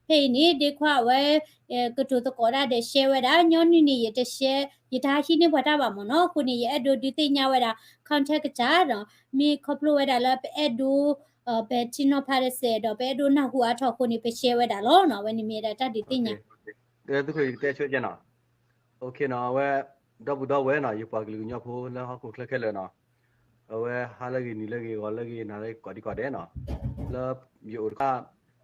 ဖဲအံၤန့ၣ် ဒ့ခွါအဝဲ ကတိၤသကိးတၢ်ဒီး share ဝဲဒၣ် ညီနုၢ်န့ၣ် ယတ share ယတဟံးန့ၢ်ပှၤတၢ်ဘၣ်မ့ၢ်နီၤ. အဃိန့ၣ် ယအဲၣ်ဒိးဒုးသ့ၣ်ညါဝဲဒၣ် contact ကစၢ်ဒီး မ့ၢ်ခီဖျိဝဲဒၣ်လၢပအဲၣ်ဒိး ပထံၣ်နီၤဖးတစဲးဒီး ပအဲၣ်ဒိးနၢ်ဟူအါထီၣ်အဃိန့ၣ် ပ share ဝဲဒၣ်လီၤနီၤ. အဝဲန့ၣ်မ့ၢ်ဝဲဒၣ်တၢ်ဒုးသ့ၣ်ညါ သုးခိၣ် ယကတဲဆိကဲနီၤ. အဝဲ ဒီပုၢ်ဒီဝဲၢ်နီၤ ယပှၤကလုာ်ကညီဖိလၢဟီၣ်ခိၣ်ချၢခဲလၢာ်နီၤ, အဝဲဟါလၢအဂ့ၤ နံၤလၢအဂ့ၤ ဂီၤလၢအဂ့ၤ နၤလၢအဂ့ၤ ကိးဒံကိးဒဲးနီၤ, လၢယအိၣ်တခါ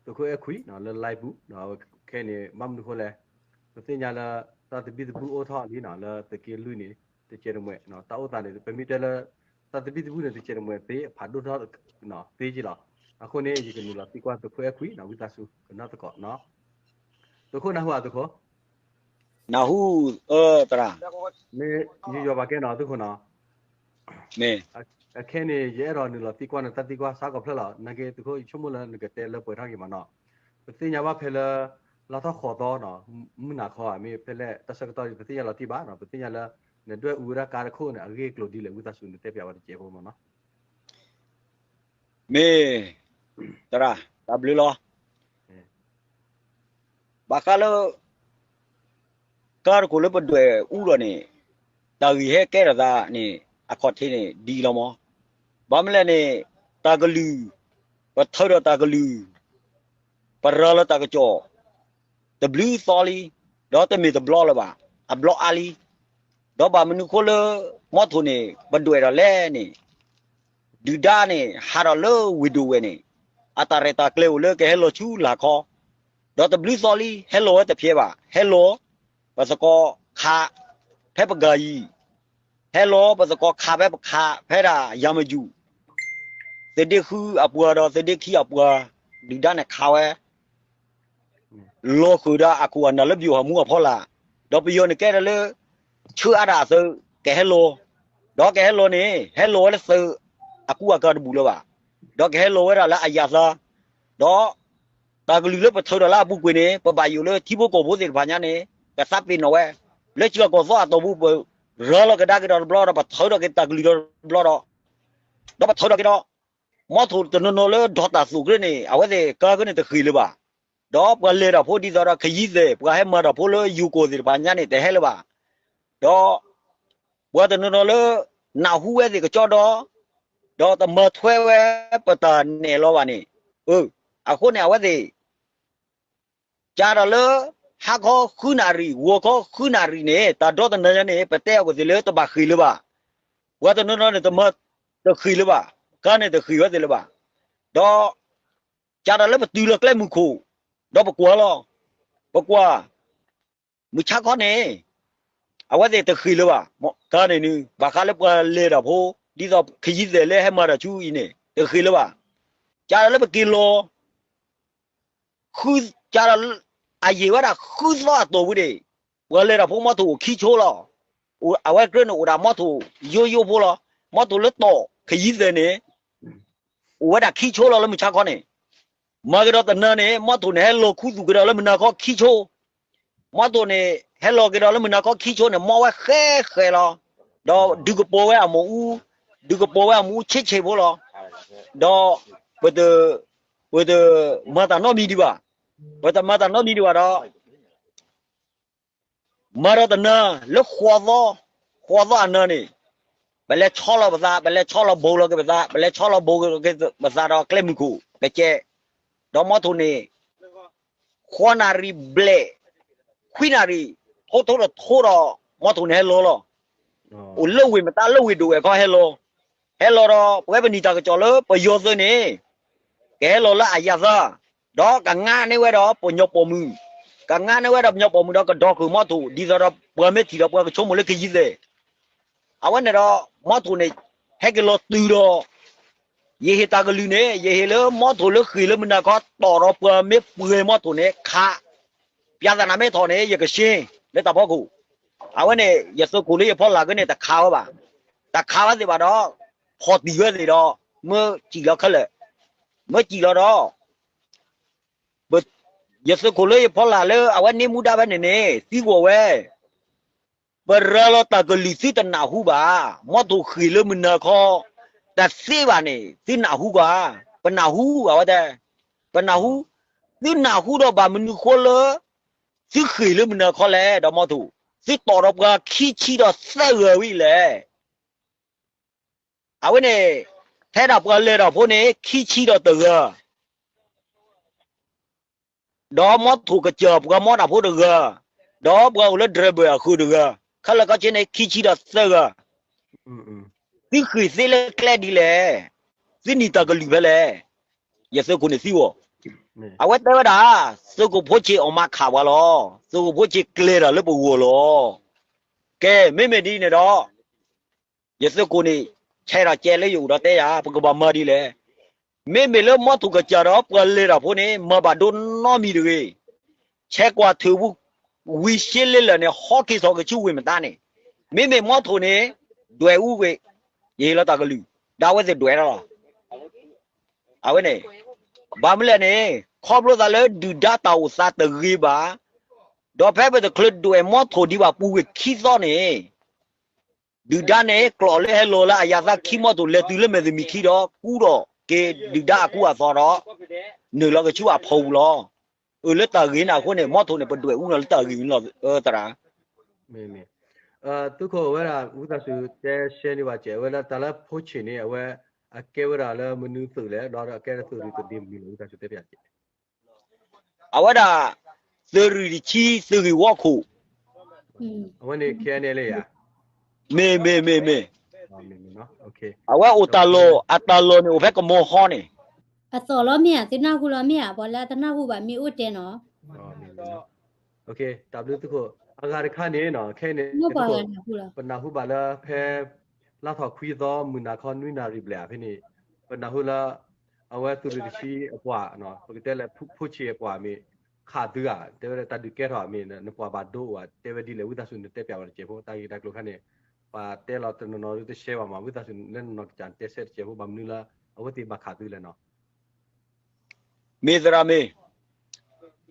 သုးခိၣ်အဲၣ်ခွံနီၤ လၢ live ပူၤ, ခဲအံၤန့ၣ် ဘၣ်မနုၤအဃိလဲၣ်, ပသ့ၣ်ညါလၢ တၢ်သဘံၣ်သဘုၣ်အိၣ်ထီၣ်လံနီၤ လၢသုးက့လွံၢ်န့ၣ် တစဲးတမှဲၤ, တၢ်အိၣ်သးန့ၣ် ပမ့ၢ်တဲလၢ တၢ်သဘံၣ်သဘုၣ်န့ၣ် တစဲးတမှဲၤသ့ ဖးဒိၣ်ထီၣ်သ့က့လီၤ. အဃိန့ၣ် ယကနုာ်လီၤသံကွၢ်သုးခိၣ်အဲၣ်ခွံနီၤ ဝံသးစူၤ ကနၣ်သကိးနီၤ. သုးခိၣ်နၢ်ဟူဧါ သုးခိၣ် နၢ်ဟူ သရၣ်, မ့ၢ်ယယီၤဘၣ်ကဲနီၤ သုးခိၣ်နီၤ, အခဲန့ၣ် ယအဲၣ်ဒိးနုာ်လီၤသံကွၢ်နတၢ်သံကွၢ်စ့ၢ်ကီးဖျၢၣ်လီၤ. နာ်က့ သုးခိၣ် ယဆိကမိၣ်လၢနကတဲလၢပှဲၤထီၣ်က့ၤမးနီၤ. ပသ့ၣ်ညါဘၣ်ဖဲလၢ လါထီၣ်ဃိးသီနီၤ မုၢ်နၤခီဧါ မ့ၢ်ဖဲလဲၣ် တၢ်ဆၢကတီၢ်ဒ် ပသ့ၣ်ညါလီၤတံၢ်ဘၣ်နီၤ. ပသ့ၣ်ညါလၢ နဒွဲၣ်အူဝဲဒၣ်ကါတခိၣ်န့ၣ် အဂ့ၢ်အကျိၤဒ်လဲၣ် ဝံသးစူၤ နတဲပၠးဝဲတစဲးဖိမးနီၤ. မ့ၢ် သရၣ် တၢ်ဘျုးလီၤ. ဘၣ်ဃးလၢ ကါတခိၣ်လၢပဒွဲၣ်အူဒီးန့ၣ် တၢ်ဂ့ၢ်ဟဲကဲထီၣ်သးန့ၣ် အခီၣ်ထံးန့ၣ် ဒ်အံၤလီၤမး. ဘၣ်မနုၤလဲၣ်န့ၣ် တၢ်ကလုၢ် ပထၢဒီးတၢ်ကလုၢ် ပရၤလီၤတၢ်ကစီၣ် တဘျုးသီလံ, ဒီးတမ့ၢ်တဘျီလၢၤဘၣ်, အဘျီအါလံ. ဒီးဘၣ်မနုၤအဃိလၢ မီထိၣ်န့ၣ် ပဒွဲၣ်ဒီးလဲၣ်န့ၣ် ဒုၣ်ဒါန့ၣ် ဟးထီၣ်လၢဝ့ၢ်ဒိၣ်ဝဲၢ်န့ၣ် အတၢ်ရဲၣ်တၢ်ကျဲၤအိၣ်လၢကဟဲလီၤဆူလာ်ခီ, ဒီးတဘျုးသီလံ ဟဲလီၤဝဲတဖျဲးဘၣ်, ဟဲလီၤ ပသကိးခး ဖဲပကၤယံၤ, ဟဲလီၤပသကိးခးဖဲပခး ဖဲဒၣ်ယၤမယုၢ်, သဒ့ဃုအပှၤဒီးသဒ့ခံအပှၤ ဒုၣ်ဒါန့ၣ်ခးဝဲ လီၤဃုာ်ဒီးအခိၣ်အနၢ်လၢပယီၤဟးမူအဖီလာ်, ဒီးပယီၤန့ၣ်ကဲထီၣ်လၢ ဆှၢအါဒၣ်အသုး ကဟဲလီၤ, ဒီးကဟဲလီၤန့ၣ် ဟဲလီၤဝဲလၢသုး အကူအကၤတဘူၣ်လၢၤဘၣ်, ဒီးကဟဲလီၤဝဲဒၣ်လၢအယၤသး, ဒီး တၢ်ကလုၢ်လၢပထၢဒီးလၢအပူၤကွံာ်န့ၣ် ပဘၣ်ယိၣ်လၢထံဖိကီၢ်ဖိသ့ၣ်တဖၣ်ညါန့ၣ် ကသးပ့ၤနီၣ်ဝဲ, လၢစှၤကီၢ်သီအတီၢ်ပူၤ ပရၤလီၤကဒါက့ၤဒီးတဘျီဒီး ပထၢထီၣ်က့ၤတၢ်ကလုၢ်ဒီးတဘျီဒီး, ဒီးပထၢထီၣ်က့ၤဒီး မီထိၣ်တနီၤနီၤလၢဒီးတၢ်သိၣ်ကရၢန့ၣ် အဝဲသ့ၣ်ကါကရၢန့ၣ်တဃ့ၢ်လၢၤဘၣ်, ဒီးပှၤလဲၤတၢ်ဖိဒ်သိးဒီးခယံသဲး ပှၤဟဲမၤတၢ်ဖိလၢယိၤကီၢ်သ့ၣ်တဖၣ်ညါန့ၣ် တဟဲလၢၤဘၣ်, ဒီး ပှၤတနီၤနီၤလၢ နၢ်ဟူဝဲသ့ၣ်ကစီဒီး ဒီးတမၤထွဲဝဲပတၢ်နဲၣ်လီၤဘၣ်န့ၣ်, အဃိန့ၣ် အဝဲသ့ၣ် ကဒီးလၢ ဟါခီဃုနၣ်ရံၣ် ဂီၤခီဃုနၣ်ရံၣ်န့ၣ် တၢ်ဒီတနၤညါန့ၣ် ပတဲအီၤကသ့ၣ်လၢတဘၣ်ဃ့ၢ်လၢၤဘၣ်, ပှၤတနီၤနီၤန့ၣ် တမၤတဃ့ၢ်လၢၤဘၣ်, ကါန့ၣ်တဃ့ၢ်ဝဲသ့ၣ်လၢၤဘၣ်, ဒီး ကဒီးလၢပတုၤလီၤကျဲမုၢ်ခိၣ်, ဒီးပကွၢ်လီၤ, ပကွၢ် မုၢ်ဆါခီန့ၣ် အဝဲသ့ၣ်တဃ့ၢ်လၢၤဘၣ်, ကါန့ၣ်န့ၣ် ဘၣ်ဃးလၢပှၤလဲၤတၢ်ဖိ ဒ်သိးခယံသဲးလၢဟဲမၤတၢ်ဆူအံၤန့ၣ် တဃ့ၢ်လၢၤဘၣ်, ကဒီးလၢပက့ၤလီၤ ဃု, ကဒီး အယံာ်ဝဲဒၣ်ဃုသီအတီၢ်ပူၤန့ၣ် ပှၤလဲၤတၢ်ဖိမီထိၣ်အိၣ်ခံဆိလီၤ, အဝဲကြၢးန့ၣ်အိၣ်ဒၣ်မီထိၣ်ယိယိဖိလီၤ, မီထိၣ်လၢတီၢ်ခယံသဲးန့ၣ် အိၣ်ဝဲဒၣ်ခံဆိလီၤလၢမုၢ်ဆါခီန့ၣ်, မၤကဒီးတနၤန့ၣ် မီထိၣ်န့ၣ်ဟဲလီၤခူသူၣ်ကဒီးလၢမုၢ်နၤခီခံဆိ, မီထိၣ်န့ၣ် ဟဲလီၤကဒီးလၢမုၢ်နၤခီခံဆိန့ၣ် မီဝဲဃဲဃဲလီၤ, ဒီးဒုးကပီၤဝဲအမူးအူ, ဒုးကပီၤဝဲအမူးအူဆ့းဆ့းဖိလီၤ, ဒီး ပတ ပတမၤတၢ်နီတမံၤဒံးဘၣ်, ပတမၤတၢ်နီတမံၤဒံးဘၣ်ဒီး မၤဒီးတနၤလၢဃိးသီ, ဃိးသီအနၤန့ၣ် ပလဲၤဆီလီၤပသး, ပလဲၤဆီလီၤဘိလီၤက့ၤပသး, ပလဲၤဆီလီၤဘိက့ၤပသးဒီးကျဲမုၢ်ခိၣ်တကဲး, ဒီးမီထိၣ်န့ၣ် ဃိးနၣ်ရံၣ်ဘျဲၣ်, ခွံနၣ်ရံၣ်, ထိထိတထိဒီး မီထိၣ်န့ၣ်ဟဲလီၤလီၤ, အိၣ်လၢဝ့ၢ်မတၤလၢဝ့ၢ်ဒိၣ်ဝဲၢ်ခီဟဲလီၤ, ဟဲလီၤဒီး ပဝဲပနံၣ်တၢ်ကစီၣ်လၢပယီၤသုးန့ၣ် ကဟဲလီၤလၢအယၤသး, ဒီးကငါန့ၢ်ဝဲဒီးပညီပိာ်မုၣ်, ကငါန့ၢ်ဝဲဒီးပညီပိာ်မုၣ်ဒီးကဒီၣ်ဃုာ်မီထိၣ် ဒ်သိးဒီးပှၤမ့ၢ်ထံၣ်ဒီးပှၤကဆိကမိၣ်လၢခယံသဲး, အဝဲန့ၣ်ဒီး မီထိၣ်န့ၣ် ဟဲက့ၤလီၤတုၤဒီး ယဟ့ၣ်တၢ်ကလုၢ်န့ၣ် ယဟ့ၣ်လၢမီထိၣ်လၢဃ့ၢ်လၢမုၢ်နၤခီတီၢ်ဒီး ပှၤမ့ၢ်ပှဲၤမီထိၣ်န့ၣ်ခး, ပျၢ်သနာ်မ့ၢ်ထီၣ်န့ၣ် ယကရှ့လၢတၢ်ဖီခိၣ်, အဝဲန့ၣ် ယသုးခိၣ်လၢယဖီလာ်က့န့ၣ် တခးဝဲဘၣ်, တခးဝဲသ့ၣ်ဘၣ်ဒီး ဖီၣ်တံၢ်ဝဲသ့ၣ်ဒီး မၢစံၣ်လီၤခဲလၢာ်, မၢစံၣ်လီၤဒီး ယသုးခိၣ်လၢယဖီလာ်လၢအဝဲန့ၢ်မူဒါဖဲန့ၣ်န့ၣ် သံကွၢ်ဝဲ, ပရၤလီၤတၢ်ကလုၢ်သုတနၢ်ဟူဘၣ်, မီထိၣ်ဃ့ၢ်လၢမုၢ်နၤခီ တသ့ဘၣ်န့ၣ် သုနၢ်ဟူကွၢ်, ပနၢ်ဟူအဝဲတဲ, ပနၢ်ဟူ, သုနၢ်ဟူဒီးဘၣ်မနုၤဃိလၢ သုဃ့ၢ်လၢမုၢ်နၤခီလဲၣ် ဒီးမီထိၣ်, သုတီၣ်ဒီးပှၤခံဆံဒီးသၢဂၤဝံၤလဲၣ်. အဝဲန့ၣ် ထဲဒၣ်ပှၤလဲၤတၢ်ဖိန့ၣ် ခံဆံဒီးတဂၤ ဒီးမီထိၣ်ကစၢ်ပှၤမီတၢ်ဖိတဂၤ, ဒီးပှၤအိၣ်လၢ driver အဃုာ်တဂၤ, ခဲလၢာ်ခဲဆ့န့ၣ် ခံဆံဒီးသၢဂၤ, သုဃ့ၢ်သ့လၢကျဲဒ်လဲၣ်, သုနံၤတၢ်ကလုၢ်ဖဲလဲၣ်, ယသုးခိၣ်န့ၣ်သံအီၤ, အဝဲတဲဝဲဒၣ်, သုးခိၣ်ဖိဆ့းအီၣ်မးခးပှၤလီၤ, သုးခိၣ်ဖိဆ့းကျဲၤတၢ်လၢပဂီၢ်လီၤ. ကဲ မ့မ့ၢ်ဒ်န့ၣ်ဒီး ယသုးခိၣ်န့ၣ် ဆဲးထီၣ်ကဲလၢယအိၣ်ဒီးတဲယၤ ပကဘၣ်မၤဒ်လဲၣ်. မ့မ့ၢ်လၢမီထိၣ်ကစၢ်ဒီးပှၤလဲၤတၢ်ဖိန့ၣ် မၤဘၣ်ဒိနီတမံၤတဂ့ၤ. ဆဲးကွၢ်ထုးပူၤ ဝံၤရှ့လ့လၢာ်န့ၣ် ဟီက့ၤထီၣ်က့ၤဆူဝ့ၢ်မတါန့ၣ်, မ့မ့ၢ်မီထိၣ်န့ၣ် ဒွဲၣ်အူကွံာ်, ယဟ့ၣ်လီၤတၢ်ကလုၢ်, ဒီးအဝဲသ့ၣ်ဒွဲၣ်တၢ်လီၤ. အဝဲန့ၣ် ဘၣ်မနုၤလဲၣ်န့ၣ် ခီဖျိသးလၢဒုၣ်ဒါတၢ်အိၣ်သးတဂ့ၤဘၣ်, ဒီးဖဲပတချုးဒွဲၣ်မီထိၣ်ဒံးဘၣ်ပူၤကွံာ်ခံသီန့ၣ် ဒုၣ်ဒါန့ၣ် ကျိးလၢဟဲလီၤလၢအယၤသးခံမီထိၣ် လဲၤတုၤလၢမဲာ်တမံၤခံဒီး ကူဒီးက့ၤဒုၣ်ဒါအကူအသိးဒီး နုာ်လီၤကဆူအဖီပူၤလီၤ. အၢ လၢတၢ်ဂ့ၢ်န့ၣ်အဃိန့ၣ် မီထိၣ်န့ၣ် ပဒွဲၣ်အူနီၤလၢတၢ်ဂ့ၢ်န့ၣ်လီၤ သရၣ်. မ့ၢ် မ့ၢ် သုးခိၣ်ဝဲဒၣ် ဝံသးစူၤတဲရှဲန့ၢ်ဘၣ်ကဲး အဝဲဒၣ်တၢ်လၢဖိဆ့းန့ၣ် အဝဲအကဲဝဲဒၣ်လၢမနုၤသုးလဲၣ် ဒီးအကဲဒၣ်သုးရ့ၣ်တဒ့မနုၤလဲၣ် ဝံသးစူၤတဲပၠးကဲး. အဝဲဒၣ် သုးရ့ၣ်တဆံ သုးဂ့ၢ်ဝီခိၣ်, အဝဲန့ၣ် ခဲအံၤန့ၣ်လၢယၤ, မ့ၢ် မ့ၢ် မ့ၢ် မ့ၢ်, အဝဲအိၣ်တၢ်လီၢ် အတၢ်လီၢ်န့ၣ်အိၣ်ဖဲကမီၤဟီန့ၣ်. အသီၣ်လီၤမ့ၢ်ဧါ, သုနၢ်ဟူလီၤမ့ၢ်ဧါ, ပှၤလၢအတနၢ်ဟူဘၣ်မ့ၢ်အိၣ်တဲနီၤ. တၢ်ဘျုးသုးခိၣ်, အဂၤတခါန့ၣ်နီၤ ခဲအံၤန့ၣ် ပနၢ်ဟူဘၣ်လၢဖဲ လါထီၣ်ခွံသီ မုၢ်နၤခီ နွံနၣ်ရံၣ်ဘျဲၣ်ဖဲန့ၣ် ပနၢ်ဟူလၢ အဝဲသုးရ့ၣ်တဆံအပှၤ, ပကတဲလၢဖိဆ့းအပှၤမ့ၢ် ခးသုဧါ, တဲဝဲဒၣ်တၢ်ဒုးကဲထီၣ်မ့ၢ် နပှၤဘၣ်ဒိအိၣ်ဧါ, တဲဝဲဒ်လဲၣ် ဝံသးစူၤနတဲပၠးဝဲတစဲးဖိ, တၢ်ဂ့ၢ်တၢ်ကျိၤခါန့ၣ် ပှၤတဲလီၤတနီၤနီၤဒုးတရှဲဘၣ်မး, ဝံသးစူၤလၢနနီၢ်ကစၢ်တဲဆၢတစဲးဖိ ဘၣ်မနုၤလၢ အဝဲသ့ၣ်ဘၣ်ခးသုလဲၣ်နီၤ. မ့ၢ်သရၣ်မ့ၢ်,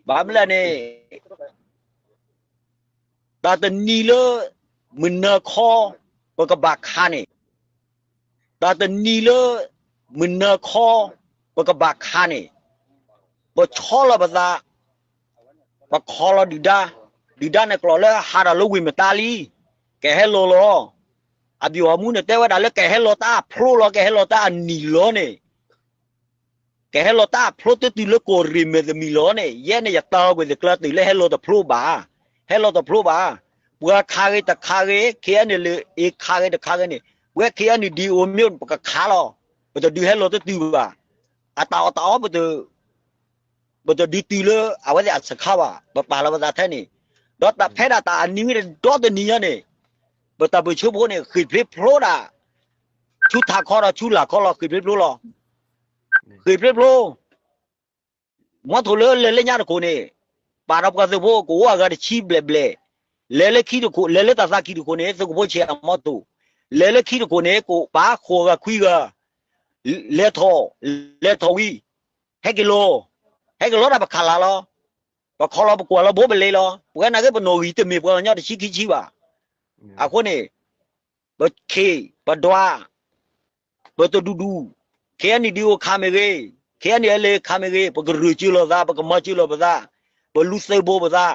ဘၣ်မနုၤလဲၣ်န့ၣ် တၢ်တနံၤလၢ မုၢ်နၤခီ ပကဘၣ်ခးန့ၣ်, တၢ်တနံၤလၢ မုၢ်နၤခီ ပကဘၣ်ခးန့ၣ်, ပဆီလီၤပသး, ပခီလီၤဒုၣ်ဒါ, ဒုၣ်ဒါန့ၣ်ကျိးလၢဟးထီၣ်လၢဝ့ၢ်မတါလံ, ကဟဲလီၤလီၤ. အဘံၣ်ဟီၣ်မူန့ၣ်တဲဝဲဒၣ်လၢကဟဲလီၤတၢ်အဖျိလီၤ, ကဟဲလီၤတၢ်အနံၤလီၤန့ၣ် ကဟဲလီၤတၢ်အဖျိတတုၤလၢကီၢ်ရ့ၣ်မဲာ်တမံၤလီၤန့ၣ်, ယဲန့ၣ်ယတၢ်ကွဲးသကျါတုၤလၢဟဲလီၤတဖျိဘၣ်, ဟဲလီၤတဖျိဘၣ်. ပှၤခးဂ့ၤတခးဂ့ၤ, ခဲအံၤန့ၣ်လၢအ့ခးဂ့ၤတခးဂ့ၤန့ၣ်, ပဝဲ ခဲအံၤန့ၣ် ဒ်အိၣ်မ့ၢ်ပကခးလီၤ, ပတဒုးဟဲလီၤတတုၤဘၣ်. အတၢ်အီၣ်တၢ်အီပတ ပတဒုးတုၤလၢအဝဲသ့ၣ်အစခါဘၣ်, ပပာ်လီၤပသးထဲန့ၣ်, ဒီးတၢ်ဖဲဒၣ်တၢ်အနံၤဝံၤဒီတနံၤညါန့ၣ်, ပတၢ်ပၢၢ်ဆၢဖိန့ၣ် ဃ့ၢ်ဖျ့ဖျိဒၣ်, ဆူထးခီဒီးဆူလာ်ခီလီၤ ဃ့ၢ်ဖျ့ဖျိလီၤ. ဃ့ၢ်ဖျ့ဖျိ မီထိၣ်လၢလဲၤလၢညါတခိၣ်န့ၣ်, ပာ်ဒီးပှၤသုးဖိကအိၣ်အဂၤတဆံဘျဲၣ်ဘျဲၣ်, လဲၤလၢခံတခိၣ်, လဲၤလၢတၢ်သးကံၢ်တခိၣ်န့ၣ် သုးခိၣ်ဖိဆ့းအမီထိၣ်, လဲၤလၢခံတခိၣ်န့ၣ် ကအိၣ်ပာ်ဃိးဂၤခွံဂၤ, လဲၤထီၣ်, လဲၤထီၣ်ဝံၤ, ဟဲက့ၤလီၤ, ဟဲက့ၤလီၤဒၣ်ပခးလၢ်လီၤ. ပခီလီၤပကွၢ်လီၤဘိပလ့လီၤ. ပဝဲနာ်က့ပနီၣ်ဂံၢ်တမ့ၢ်ပှၤကညီတဆံခံဆံဘၣ်. အဃိန့ၣ် ပခ့ၣ်ပဒွး ပတဒူၣ်ဒူၣ်, ခဲအံၤန့ၣ် ဒ်အိၣ်ခးမ့ၢ်ဂ့ၤ, ခဲအံၤန့ၣ် အလဲၤခးမ့ၢ်ဂ့ၤ, ပကရၢၢ်စၢၤလိာ်သး, ပကမၤစၢၤလိာ်ပသး, ပလူၤသုးဘိပသး,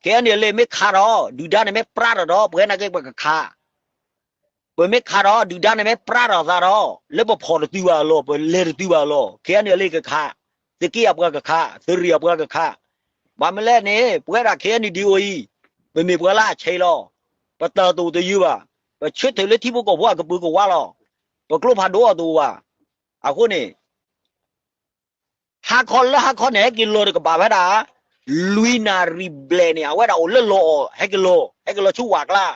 ခဲအံၤန့ၣ် အလဲၤမ့ၢ်ခးဒီး ဒုၣ်ဒါန့ၣ်မ့ၢ်ပြးထီၣ်ဒီး ပဝဲနာ်က့ပကခး ပမ့ၢ်ခးဒီး ဒုၣ်ဒါန့ၣ်မ့ၢ်ပြးထီၣ်သးဒီး လၢပဖီၣ်တတုၤဘၣ်အလီၢ်, ပလဲၤတတုၤဘၣ်အလီၢ်, ခဲအံၤန့ၣ် အလဲၤကခး, သုးက့ၢ်အပှၤကခး, သုးရ့ၣ်အပှၤကခး, ဘၣ်မနုၤလဲၣ်န့ၣ် ပဝဲဒၣ် ခဲအံၤန့ၣ် ဒ်အိၣ်အံၤ, ပမ့ၢ်ပှၤလၢအဆဲးလီၤ, ပတၢ်တအိၣ်တယၢၤဘၣ်, ပဆၢထၢၣ်လၢထံဖိကီၢ်ဖိအကပၢၤကဝါလီၤ, ပကျိဖးဒိၣ်အတအိၣ်ဘၣ်. အဃိန့ၣ် ဟါခီလၢဟါခီန့ၣ် ဟဲက့ၤလီၤတကပၤဖဲဒၣ် လွံၢ်နၣ်ရံၣ်ဘျဲၣ်န့ၣ် အဝဲဒၣ်အိၣ်လၢလီၢ်အီၤ ဟဲက့ၤလီၤ, ဟဲက့ၤလီၤဆူဝၣ်ကျါ,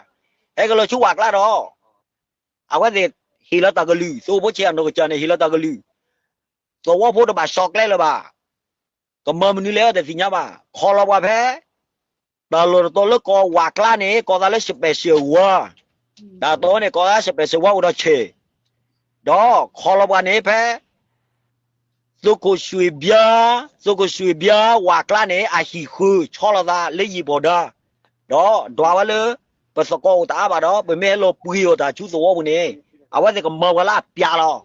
ဟဲက့ၤလီၤဆူဝၣ်ကျါဒီး အဝဲသ့ၣ်ဟ့ၣ်လီၤတၢ်ကလုၢ်, သုးဖိဆ့းအနီၢ်ကစၢ်န့ၣ် ဟ့ၣ်လီၤတၢ်ကလုၢ်, သဝီဖိတဘၣ်ဆီၣ်ကျဲလၢၤဘၣ်, ကမၤမနုၤလဲၣ်တသ့ၣ်ညါဘၣ်, ခီလီၤပှၤဖဲ တၢ်လီၢ်တတီၤလၢကိးဝၣ်ကျါန့ၣ် ကိးသးလၢ special ဝါ, တၢ်တီၤန့ၣ် ကိးသး special ဝါအိၣ်ဒီးဆဲး, ဒီးခီလီၤပှၤန့ၣ်ဖဲ သုးခိၣ်ရွှ့ၣ်ဘျါ, သုးခိၣ်ရွှ့ၣ်ဘျါဝၣ်ကျါန့ၣ် အဟံၣ်ဃၢၤဆီလီၤသးလၢယံာ်ပီၢ်ဒါ, ဒီးဒွးဝဲလၢ ပသကိးအိၣ်တအါဘၣ်ဒီး ပမ့ၢ်ဟဲလီၤပှ့ၤအီၣ်တၢ်ဆူသဝီပူၤန့ၣ် အဝဲသ့ၣ်ကမၤပှၤလၢအပျးလီၤ.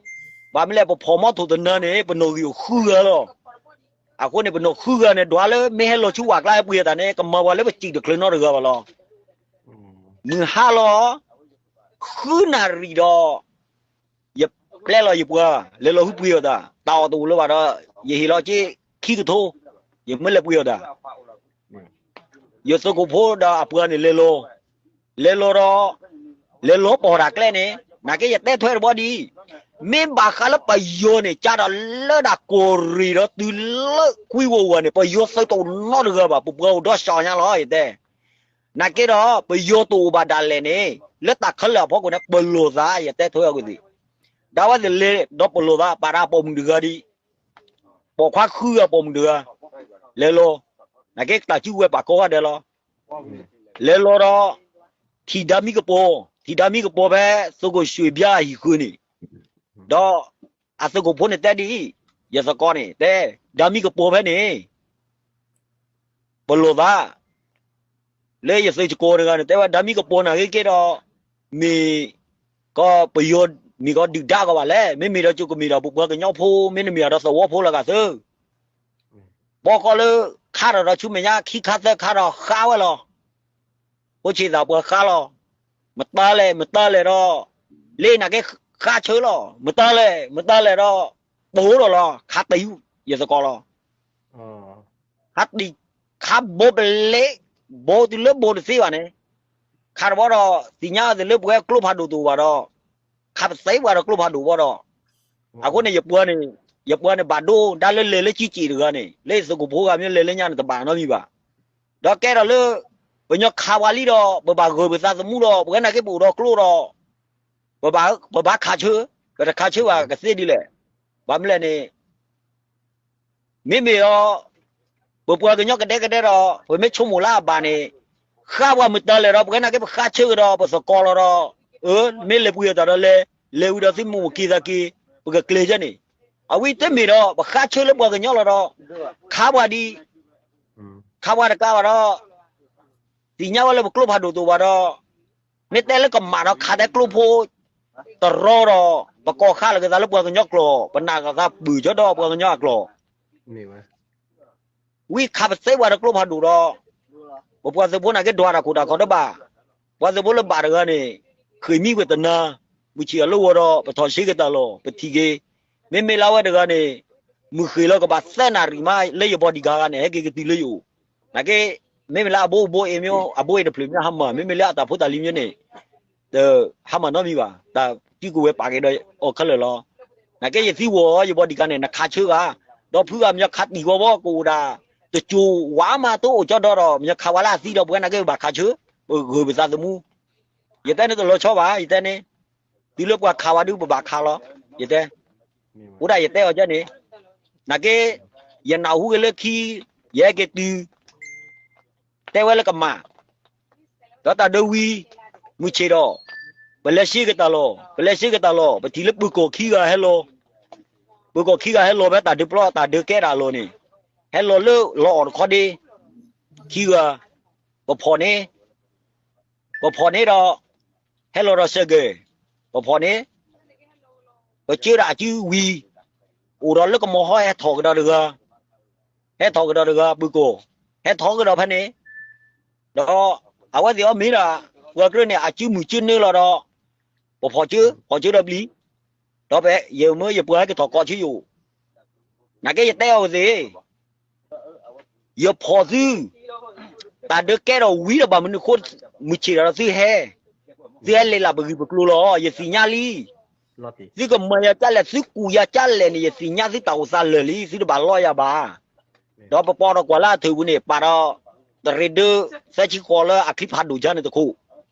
ဘၣ်မနုၤလဲၣ် ပဖီၣ်မီထိၣ်တနၤန့ၣ် ပနီၣ်ဂံၢ်အိၣ်ဃုဂၤလီၤ. အဃိန့ၣ် ပနီၢ်ဃုဂၤန့ၣ် ဒွးလၢမ့ၢ်ဟဲလီၤဆူဝၣ်ကျါဟဲပှ့ၤအသးန့ၣ် ကမၤပှၤလၢပစံၣ်တချုးနီတဂၤဘၣ်လီၤ. မုၢ်ဟါလီၤ ဃုနၣ်ရံၣ်ဒီး ယပျဲလီၤယပှၤ လဲၤလီၤဟုပှ့ၤအီၤသး တၢ်အီၣ်တအိၣ်လၢၤဘၣ်ဒီး ယဟ့ၣ်လီၤက့ခံကထိ ယမ့ၢ်လဲၤပှ့ၤအီၤသး ယသုးခိၣ်ဖိဒီးအပှၤန့ၣ်လဲၤလီၤ, လဲၤလီၤဒီး လဲၤလီၤပိာ်တၢ်ကျဲန့ၣ် နာ်က့ယတဲထွဲတဘီဒ်အံၤ, မ့ၢ်ဘၣ်ဃးလၢပယီၤန့ၣ် ကၢ်ဒီးလၢဒၣ်ကီၢ်ရ့ၣ်ဒီးတုၤလၢကွံဝီၤဝၤန့ၣ် ပယီၤသုးတအိၣ်နီတဂၤဘၣ်, ပပှၤအိၣ်ဒီးစှၤညါလီၤ ယတဲ နာ်က့ဒီး ပယီၤတအိၣ်ဘၣ်ဒၣ်လဲာ်န့ၣ် လၢတၢ်ခဲလၢာ်အဖီခိၣ်န့ၣ် ပလီၢ်သးယတဲထွဲအီၤကသ့ၣ်, ဒ်ဝဲသ့ၣ်လဲၤဒီးပလီၢ်သး ပာ်တၢ်ပိာ်မုၣ်တဂၤဒီး ပိာ်ခွါဃုဂၤပိာ်မုၣ်တဂၤ လဲၤလီၤ, နာ်က့တၢ်စုဝဲပာ်ကိးဂၤဒဲးလီၤ, လဲၤလီၤဒီး ထံၣ်ဒါမံကပီၤ, ထံၣ်ဒါမံကပီၤဖဲ သုးခိၣ်ရွှ့ၣ်ဘျါအဟံၣ်ဃုာ်န့ၣ်, ဒီးအသုးခိၣ်ဖိန့ၣ်တဲဒ်အံၤ, ယသကိးန့ၣ် တဲ ဒါမံကပီၤဖဲန့ၣ် ပလီၢ်သး လၢယသုးကကိးတဂၤန့ၣ် တဲဝဲ ဒါမံကပီၤနာ်ဂ့ၤက့ဒီး မ့ၢ်ကီးပယီၤ မ့ၢ်ကီးဒုၣ်ဒါကီးဘၣ်လဲၣ်, မ့မ့ၢ်ဒီးကကမ့ၢ်ဒီးပပှၤကညီဖိ မ့တမ့ၢ်ဒီးသဝီဖိလၢအဂၤသၢ, ဘီကီးလၢခါထီၣ်ဒီးဆူမဲာ်ညါခံခါသၢခါဒီးဃါဝဲလီၤ, ဖိဆံးသးပှၤဃါလီၤ, မတၤလဲၣ် မတၤလဲၣ်ဒီး လၢနာ်က့ဃါဆၢလီၤ, မတၤလဲၣ် မတၤလဲၣ်ဒီး ပအိၣ်ဒီးလီၤ ခါတံၢ် ယသကိးလီၤ ခါတံၢ် ခါဘိပလဲ ဘိတုၤလၢဘိတသ့ဘၣ်န့ၣ်, ခါတဘီဒီး သ့ၣ်ညါအီၤသ့ၣ်လၢပဝဲကျိဖးဒိၣ်တအိၣ်ဘၣ်ဒီး ခါပသ့ပှၤဒီးကျိဖးဒိၣ်ဘီဒီး, အဃိန့ၣ် ယပှၤန့ၣ် ယပှၤန့ၣ်ဘၣ်ဒိ ဒါလၢလဲၤလၢကံက့ၣ်တဂၤန့ၣ် လၢယသုးခိၣ်ဖိဂၤမ့ၢ်လဲၤလၢညါန့ၣ် တဘၣ်နီတမံၤဘၣ်, ဒီးကဲထီၣ်လၢ ပညီခးဝဲလံဒီး ပဘၣ်ဂၢၢ်ပသးသမူဒီး ပဝဲနာ်က့ပအိၣ်ဒီးကျိဒီး ပဘၣ်ခးဆၢ, ပတခးဆၢဘၣ်ကသ့ဒ်လဲၣ်, ဘၣ်မနုၤလဲၣ်န့ၣ် မ့မ့ၢ်ဒီး ပပှၤကညီကဒဲကဒဲဒီး ပမ့ၢ်ဆိကမိၣ်လၢအဘၣ်န့ၣ် ဃါပှၤမတၤလဲၣ်ဒီး ပဝဲနာ်က့ပဃါဆၢကဒီး ပသကိးလီၤဒီး အၢ မ့ၢ်လဲၤပှ့ၤအသးဒီးလဲၤ, လဲၤဝံၤဒီးသုမ့ၢ်အိၣ်က့ၤသးက့ၤ ပကကျဲၤကဲန့ၣ်, အဝဲတမ့ၢ်ဒီး ပဃါဆၢလၢပှၤကညီလီၤဒီး ခါပှၤဒ် ခါပှၤတကးဘၣ်ဒီး သ့ၣ်ညါဝဲလၢပကျိဖးဒိၣ်တအိၣ်ဘၣ်ဒီး မ့ၢ်တဲလၢကမၣ်ဒီးခးတဲကျိဖိ တရီဒီး ပကိးဃါလီၤက့ၤသးလၢပှၤကညီကျိာ်, ပနာ်က့ၤသးပၢၢ်ကၠီဒီးပှၤကညီအကျိာ်, ဝံခးပသ့ပှၤဒီးကျိဖးဒိၣ်ဒီး ပပှၤသုးဖိနာ်က့ဒွးတၢ်ခိၣ်တၢ်ခီတဘၣ်, ပှၤသုးဖိလၢဘၣ်တဂၤန့ၣ် ဃ့ၢ်မံဝဲတနၤ, မုၢ်ဆ့ၣ်အလၢဝီၤဒီး ပထီၣ်စ့ကတၢၢ်လီၤ ပထံၣ်က့ၤ, မ့မ့ၢ်လၢအဝဲတဂၤန့ၣ် မုၢ်ဃ့ၢ်လီၤကဘၣ်သၢနၣ်ရံၣ်မး လၢယ bodyguard ဂၤန့ၣ် ဟဲက့ၤကတုၤလၢယအိၣ်, နာ်က့ မ့မ့ၢ်လၢအဘိဘိအ့ၣ်မ့ၢ် အဘိအ့ၣ်တဖျၢၣ်မ့ၢ်ဟါမၢ်, မ့မ့ၢ်လၢအတၢ်ဖိတၢ်လံၤမ့ၢ်န့ၣ် တဟါမၢ်နီတမံၤဘၣ်, တၢ်စုကဝဲၤပာ်က့ၤဒီးအီၤခဲလၢာ်လီၤ, နာ်က့ယသံဝီၤအီၤ ယ bodyguard န့ၣ် နခးဆၢဂၤ, ဒီးဖုဂၤမညီခးတံၢ်ဝီဘီ ကအိၣ်ဒၣ် တစိၤဝးမး တအိၣ်ကၠီဒီဒီး မညီခးဝဲလၢအသံဒီး ပဝဲနာ်က့ပဘၣ်ခးဆၢ, ပဂၢၢ်ပသးသမူ, ယတဲန့ၣ်တလီၤဆီဘၣ် ယတဲန့ၣ်, တုၤလၢပှၤခးဝဲဒုးပဘၣ်ခးလီၤ, ယတဲ, အိၣ်ဒၣ်ယတဲအီၤကဲန့ၣ်, နာ်က့ ယနၢ်ဟူက့ၤလၢခံ ယဟဲက့ၤတုၤ တဲဝဲလၢကမၣ်, ဒီးတၢ်ဒုးဝံၤ မုၢ်ဆ့ၣ်ဒီး ပလဲၤစ့ကတၢၢ်လီၤ, ပလဲၤစ့ကတၢၢ်လီၤ ပထံၣ်လၢပုၢ်ကီၢ်ခံဂၤဟဲလီၤ, ပုၢ်ကီၢ်ခံဂၤဟဲလီၤဖဲတၢ်ဒုးပျီ တၢ်ဒုးကဲတၢ်လီၤန့ၣ်, ဟဲလီၤလၢလီအီၣ်တခီဒ့, ခံဂၤ, ပဖီၣ်န့ၣ် ပဖီၣ်န့ၣ်ဒီး ဟဲလီၤဒီးစဲးကဲၤ, ပဖီၣ်န့ၣ် ပကၢဒၣ်အစုဝံၤ, အိၣ်ဒီးလၢကမီၤဟီဟဲထီၣ်ကဒီးတဂၤ, ဟဲထီၣ်ကဒီးတဂၤ ပုၢ်ကီၢ်, ဟဲထီၣ်ကဒီးဖဲန့ၣ်, ဒီးအဝဲသ့ၣ်အီၤမ့ၢ်ဒၣ် ပှၤကရၢန့ၣ် အစုမုၢ်စုနၢလီၤဒီး, ပဖီၣ်ကၢ, ဖီၣ်ကၢဒီးပျံၤ, ဒီးဖဲယမၢယပှၤဟဲကထီၣ်ကီးဆူယအိၣ်, နာ်က့ယတဲအီၤသ့ၣ် ယဖီၣ်သု, တၢ်ဒုးကဲထီၣ်ဝံၤဒီးဘၣ်မနုၤအဃိ, မုၢ်ဆ့ၣ်ဒီးသုဟဲ, သုဟဲလဲၤလၢပဂံၢ်ပကျိၤလီၤ ယသ့ၣ်ညါလံ, သုကမၤယၤကၢ်လဲၣ် သုကူၣ်ယၤကၢ်လဲၣ်န့ၣ် ယသ့ၣ်ညါသုတၢ်အိၣ်သးလၢာ်လံ သုတဘၣ်လီယၤဘၣ်, ဒီးပပီဒီးကွၢ်လၢအထုးပူၤန့ၣ် ပာ်ဒီး တရ့ဒၢသၢဆံဃိးလၢအချံဖးဒိၣ်ကၢန့ၣ်တခိၣ်,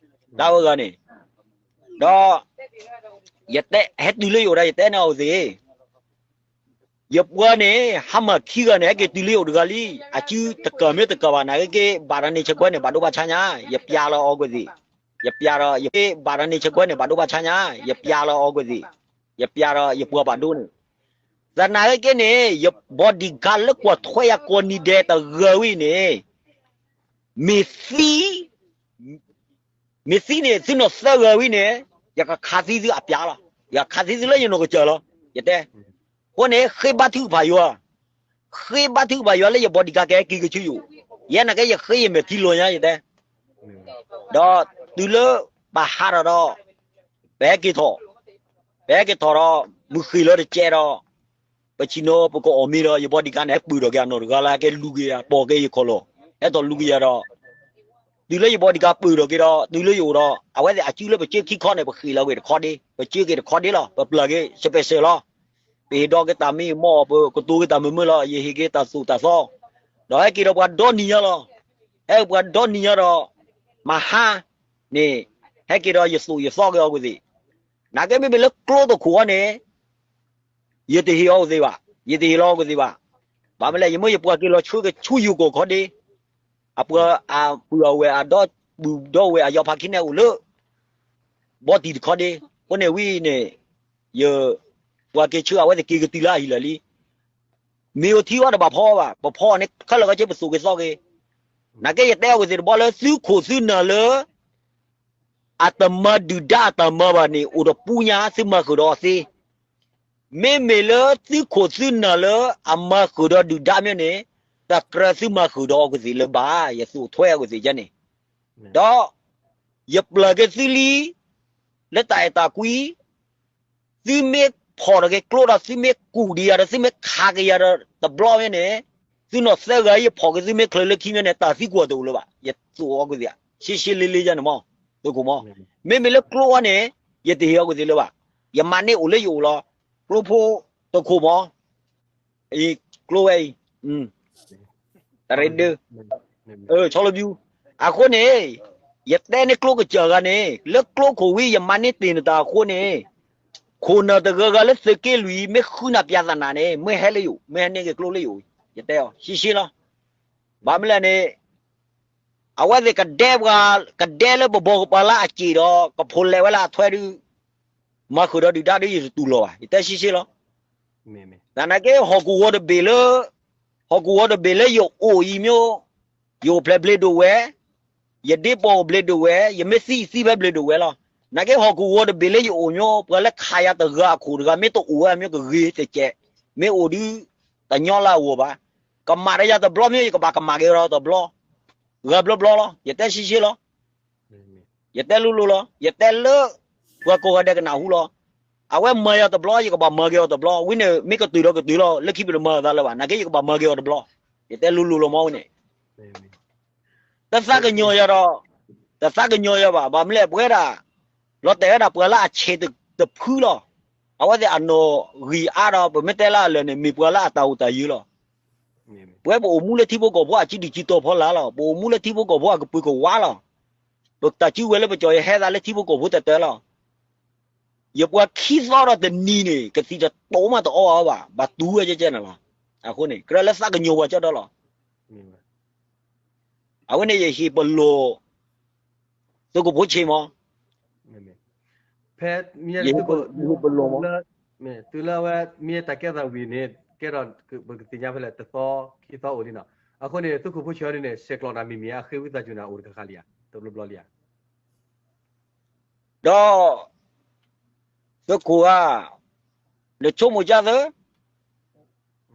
ဒၣ်ဝဲဂၤန့ၣ်, ဒီး ယတဲ ဟဲတုၤလၢယအိၣ်ဒီး ယတဲန့ၢ်အီၤသ့ၣ် ယပှၤန့ၣ် ဟါမၢ်ခံဂၤန့ၣ် ဟဲက့ၤတုၤလၢယအိၣ်တဂၤလံ, အစုတကၢၢ်မ့ၢ်တကၢၢ်ဘၣ် နာ်က့က့ ဘၣ်ဒီးန့ၢ်ဆၢကွဲန့ၣ် ဘၣ်ဒိဘၣ်ဆါညါ, ယပျးလီၤအီၤကွံာ်သ့ၣ်, ယပျးဒီး ယက့ ဘၣ်ဒီးန့ၢ်ဆၢကွဲန့ၣ် ဘၣ်ဒိဘၣ်ဆါညါ, ယပျးလီၤအီၤကွံာ်သ့ၣ်, ယပျးဒီး ယပှၤဘၣ်ဒိန့ၣ်, သနာ်က့န့ၣ် ယ bodyguard လၢကွၢ်ထွဲယၤကိးနံၤဒဲးတဂၤဝံၤန့ၣ် မ့ၢ်သံ မ့ၢ်သံန့ၣ် သုနီၢ်သၢဂၤဝံၤန့ၣ် ယကခးသံသုအပျးလီၤ. ယကခးသံသုလၢယနီၢ်ကစၢ်လီၤ. ယတဲ, အဃိန့ၣ် ဃ့ဘါထုကဖၣ်ယွၤ, ဃ့ဘါထုကဖၣ်ယွၤလၢယ bodyguard ကဟဲက့ၤကဆူယအိၣ်, ယဲနာ်က့ယဃ့ယမဲာ်ထံလီၤညါယတဲ, ဒီးတုၤလၢပဟးထီၣ်ဒီး ပဟဲက့ၤထီၣ်, ပဟဲက့ၤထီၣ်ဒီး မုၢ်ဃ့ၢ်လီၤတကဲးဒီး ပဆံၣ်နီၤပကအီၣ်မ့ၤဒီး ယ bodyguard န့ၣ် ဟဲပၢၢ်ထီၣ်က့ၤအနီၢ်တဂၤလၢ ဟဲက့ၤလူၤက့ၤယၤ ပိာ်က့ၤယခီၣ်လီၢ်, ဟဲထီၣ်လူၤက့ၤယၤဒီး တုၤလၢယ bodyguard ပၢၢ်ထီၣ်က့ၤဒီး တုၤလၢယအိၣ်ဒီး အဝဲသ့ၣ်အစုလၢပကၢခံခီန့ၣ် ပဃ့ၢ်လီၤက့ၤတခီဒ့, ပကၢက့ၤတခီဒ့လီၤ, ပပျၢ်က့ၤ special လီၤ, ပဟ့ၣ်ဒီးက့ၤတၢ်မ့ၢ်မီၢ်အီၣ် ပကတိၤက့ၤတၢ်မုာ်မုာ်လီၤ, ယဟ့ၣ်က့ၤတၢ်သိၣ်တၢ်သီ, ဒီးဟဲက့ၤဒီးပှၤဒီနံၤညါလီၤ, ဟဲပှၤဒီနံၤညါဒီး မဟါန့ၣ် ဟဲက့ၤဒီးယသိၣ်ယသီက့ၤအီၤကသ့ၣ်, နာ်က့မ့မ့ၢ်လၢကျိတခိၣ်အီၤန့ၣ် ယတဟ့ၣ်အီၤကသ့ၣ်ဘၣ်, ယတဟ့ၣ်လီၤအီၤကသ့ၣ်ဘၣ်, ဘၣ်မနုၤလဲၣ် ယမ့ၢ်ယပှၤက့ၤလီၤဆှၢက့ၤဆူယိၤကီၢ်ခီဒ့, အပှၤအပုၢ်အဝဲၢ်အဒီပုၢ်ဒီဝဲၢ်အယီၤဖးခံန့ၣ်အိၣ်လၢ ဘီတံၢ်တခီဒ့, အဃိန့ၣ်ဝံၤန့ၣ် ယ ပှၤက့ၤဆှၢအဝဲသ့ၣ်က့ၤကတုၤလၢအဟံၣ်လၢာ်လံ, မ့ၢ်အိၣ်ထံအီၤတဘၣ်ဖီအီၤဘၣ်, ပဖီအီၤန့ၣ်ခဲလၢာ်ခဲဆ့ပသိၣ်က့ၤသီက့ၤ, နာ်က့ယတဲအီၤကသ့ၣ်တဘျီလၢသုခိၣ်သုနၢ်လၢ အတမၤဒုၣ်ဒါအတၢ်မၤဘၣ်န့ၣ် အိၣ်တပူၤညါသုမၤဃုာ်ဒီးအီၤသ့, မ့မ့ၢ်လၢသုခိၣ်သုနၢ်လၢအမၤဃုာ်ဒီးဒုၣ်ဒါမ့ၢ်န့ၣ် တကြၢးသုမၤဃုာ်ဒီးအီၤကသ့ၣ်လၢၤဘၣ်, ယသိၣ်ထွဲအီၤကသ့ၣ်ယဲန့ၣ်, ဒီး ယပျၢ်က့ၤသုလံ လၢတၢ်အဲၣ်တၢ်ကွံ သုမ့ၢ်ဖီၣ်ထီၣ်က့ၤကျိဒီး သုမ့ၢ်ကူၣ်ဒံးယၤဒီး သုမ့ၢ်ခးက့ၤယၤဒီးတဘျီမ့ၢ်န့ၣ်, သုနီၢ်သၢဂၤအံၤယဖီၣ်က့ၤသုမ့ၢ်ချုးလၢခံမ့ၢ်န့ၣ် တၢ်သံကွၢ်တအိၣ်လၢၤဘၣ်, ယသိၣ်အီၤကသ့ၣ်ဧါ, ရှဲရှဲလ့လ့ယဲန့ၣ်မး, သုးခိၣ်မး, မ့မ့ၢ်လၢကျိအီၤန့ၣ် ယတဟ့ၣ်အီၤကသ့ၣ်လၢၤဘၣ်, ယမၤန့ၢ်အိၣ်လၢယအိၣ်လီၤ, ကျိဖိ သုးခိၣ်မး အံၤ ကျိဝဲအံၤ, တရ့ဒၢ ဆီလီၤဘျူး, အဃိန့ၣ် ယတဲန့ၢ်ကျိကစၢ်ဂၤန့ၣ် လၢကျိခိၣ်ဝံၤ ယမၤန့ၢ်တ့ၢ်နတၢ်အဃိန့ၣ်, ခိၣ်နၢ်တဂၤဂၤလၢသုးက့လွံၢ် မ့ၢ်ဃုနၢ်ပၠးသနာ်န့ၣ် မ့ၢ်ဟဲလၢယအိၣ် မ့ၢ်ဟဲန့ၢ်က့ၤကျိလၢယအိၣ်, ယတဲအီၤ ရှဲရှဲလီၤ, ဘၣ်မနုၤလဲၣ်န့ၣ် အဝဲသ့ၣ်ကဒဲပှၤ ကဒဲလၢပဘီကပၤလၢအစ့ၣ်ဒီး ကဖိးလဲးဝဲလၢအထွဲဒုး မၤဃုာ်ဒီးဒုၣ်ဒါဒုး ယတတူၢ်လိာ်ဘၣ်, ယတဲရှဲရှဲလီၤ. သနာ်က့ ဟီၣ်ကဝီၤတဘ့ၣ်လၢ ဟီၣ်ကဝီၤတဘ့ၣ်လၢယအိၣ်အံၤမ့ၢ် ယအိၣ်ဖျဲၣ်ဘျ့ဒိၣ်ဝဲ, ယဒ့ပိာ်ဘျ့ဒိၣ်ဝဲ, ယမ့ၢ်သံသံဖဲဘျ့ဒိၣ်ဝဲလီၤ. နာ်က့ ဟီၣ်ကဝီၤတဘ့ၣ်လၢယအိၣ်မ့ၢ် ပှၤလၢခးယၤတဂၤအခိၣ်တဂၤ မ့ၢ်တအိၣ်ဝဲမ့ၢ်ကဂ့ၤတကဲး, မ့ၢ်အိၣ်ဒုး တညီလၢအဂီၢ်ဘၣ်. ကမၤဒီးယၤတဘျီမ့ၢ် ယကဘၣ်ကမၤက့ၤဒီးတဘျီ, ဂၤဘျီဘျီလီၤ. ယတဲရှဲရှဲလီၤ. ယတဲလိၤလိၤလီၤ. ယတဲလၢ ပှၤကိးဂၤဒဲးကနၢ်ဟူလီၤ. အဝဲမၤယၤတဘျီ ယကဘၣ်မၤက့ၤအီၤတဘျီ, ဝံၤန့ၣ် မ့ၢ်ကတုၤဒီးကတုၤလီၤ, လၢခံပတမၤအသးလၢၤဘၣ်, နာ်က့ယကဘၣ်မၤက့ၤအီၤတဘျီ. ယတဲလိၤလိၤလီၤမးဝဲန့ၣ် တသးကညီၤယၤဒီး တသးကညီၤယၤဘၣ်, ဘၣ်မနုၤလဲၣ် ပဝဲဒၣ် လီၤတဲာ်ဝဲဒၣ်ပှၤလၢအဆဲးတဖုလီၤ. အဝဲသ့ၣ်အနီၢ်ဂံၢ်အါဒီး ပမ့ၢ်တဲလၢအလၢာ်န့ၣ် မ့ၢ်ပှၤလၢအတၢ်အိၣ်တၢ်ယၢၤလီၤ. ပဝဲပအိၣ်မူလၢထံဖိကီၢ်ဖိအစုဒုၣ်စုတီၤဖီလာ်လီၤ. ပအိၣ်မူလၢထံဖိကီၢ်ဖိအကပုာ်ကဝါလီၤ. ပတၢ်စုဝဲလၢပကၠီၣ်ယဟဲသးလၢထံဖိကီၢ်ဖိတၢၢ်တၢၢ်လီၤ. ယပှၤခံသီဒီးတနံၤန့ၣ် ကသံၣ်တတိၤမးတအီအီၤဘၣ်, ဘၣ်တူၢ်ဝဲကဲကဲန့ၣ်လီၤ. အဃိန့ၣ် ကြၢးလၢသးကညီၤပှၤကၠီဒီလီၤ. အဝဲန့ၣ်ယဟ့ၣ်ပလီၢ် သုးခိၣ်ဖိဆ့မး, ဖဲ ယဟ့ၣ်ပလီၢ်မး, တုၤလၢအဝဲ မ့ၢ်တၢ်ကဲထီၣ်ဝံၤန့ၣ် ကဲထီၣ် ပကသ့ၣ်ညါဖဲလဲၣ် တသီ ခံသီအိၣ်လံနီၤ. အဃိန့ၣ် သုးခိၣ်ဖိဆ့အီၤဒ်န့ၣ် ဆဲးကျိးနၤမံၤမံၤ အဃ့ဝံသးစူၤနၤအိၣ်တခါခါလံဧါ, တဘျီဘျီလံဧါ. ဒီး သုးခိၣ်ဧၢ, နဆိကမိၣ်ကၢသၢ,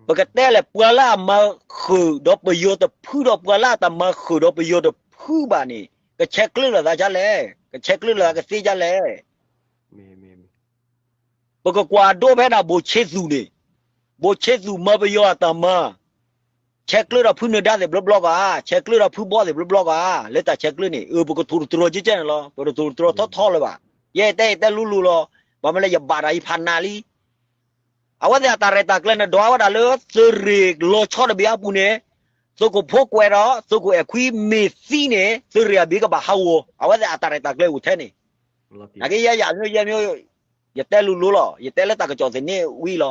ပကတဲလဲၣ် ပှၤလၢအမၤဃုာ်ဒီးပယီၤတဖုဒီး ပှၤလၢအတမၤဃုာ်ဒီးပယီၤတဖုဘၣ်န့ၣ် ကဆဲးကျၢလီၤသးဒ်လဲၣ်, ကဆဲးကျၢလီၤသးကသ့ဒ်လဲၣ်. ပကကွၢ်ဒိဖဲဒၣ်ဘိၣ်ဆ့သူၣ်န့ၣ်, ဘိၣ်ဆ့သူၣ်မၤပယီၤအတၢ်မၤ, ဆဲးကျၢဒီးဖုနၢၤဒါသ့ၣ်ဘျီဘျီကဧါ, ဆဲးကျၢဒီးဖုဘီသ့ၣ်ဘျီဘျီကဧါ, လၢတၢ်ဆဲးကျၢန့ၣ် အၢ ပကထိၣ်သတြီၤကဲကဲန့ၣ်လီၤ, ပကထိၣ်သတြီၤထီထီလၢၤဘၣ်. ယဲယတဲယတဲလိၤလိၤလီၤ, ဘၣ်မနုၤလဲၣ် ယဘၣ်တၢ်အံၤဖးနၤလံ. အဝဲသ့ၣ်အတၢ်ရဲၣ်တၢ်ကျဲၤန့ၣ် ဒွးဝဲဒၣ်လၢ သုးရ့ၣ်လီၤဆီတဘ့ၣ်အပူၤန့ၣ်, သုးခိၣ်ဖိကွဲးဒီး သုးခိၣ်အဲၣ်ခွံမ့ၢ်သံန့ၣ် သုးရ့ၣ်အဘ့ၣ်ကဘၣ်ဟးဂီၤ, အဝဲသ့ၣ်အတၢ်ရဲၣ်တၢ်ကျဲၤအိၣ်ထဲန့ၣ်. နာ်က့ယဲယၤမ့ၢ်ယဲမ့ၢ်, ယတဲလိၤလိၤလီၤ, ယတဲလၢတၢ်ကစီၣ်သန့ဝံၤလီၤ.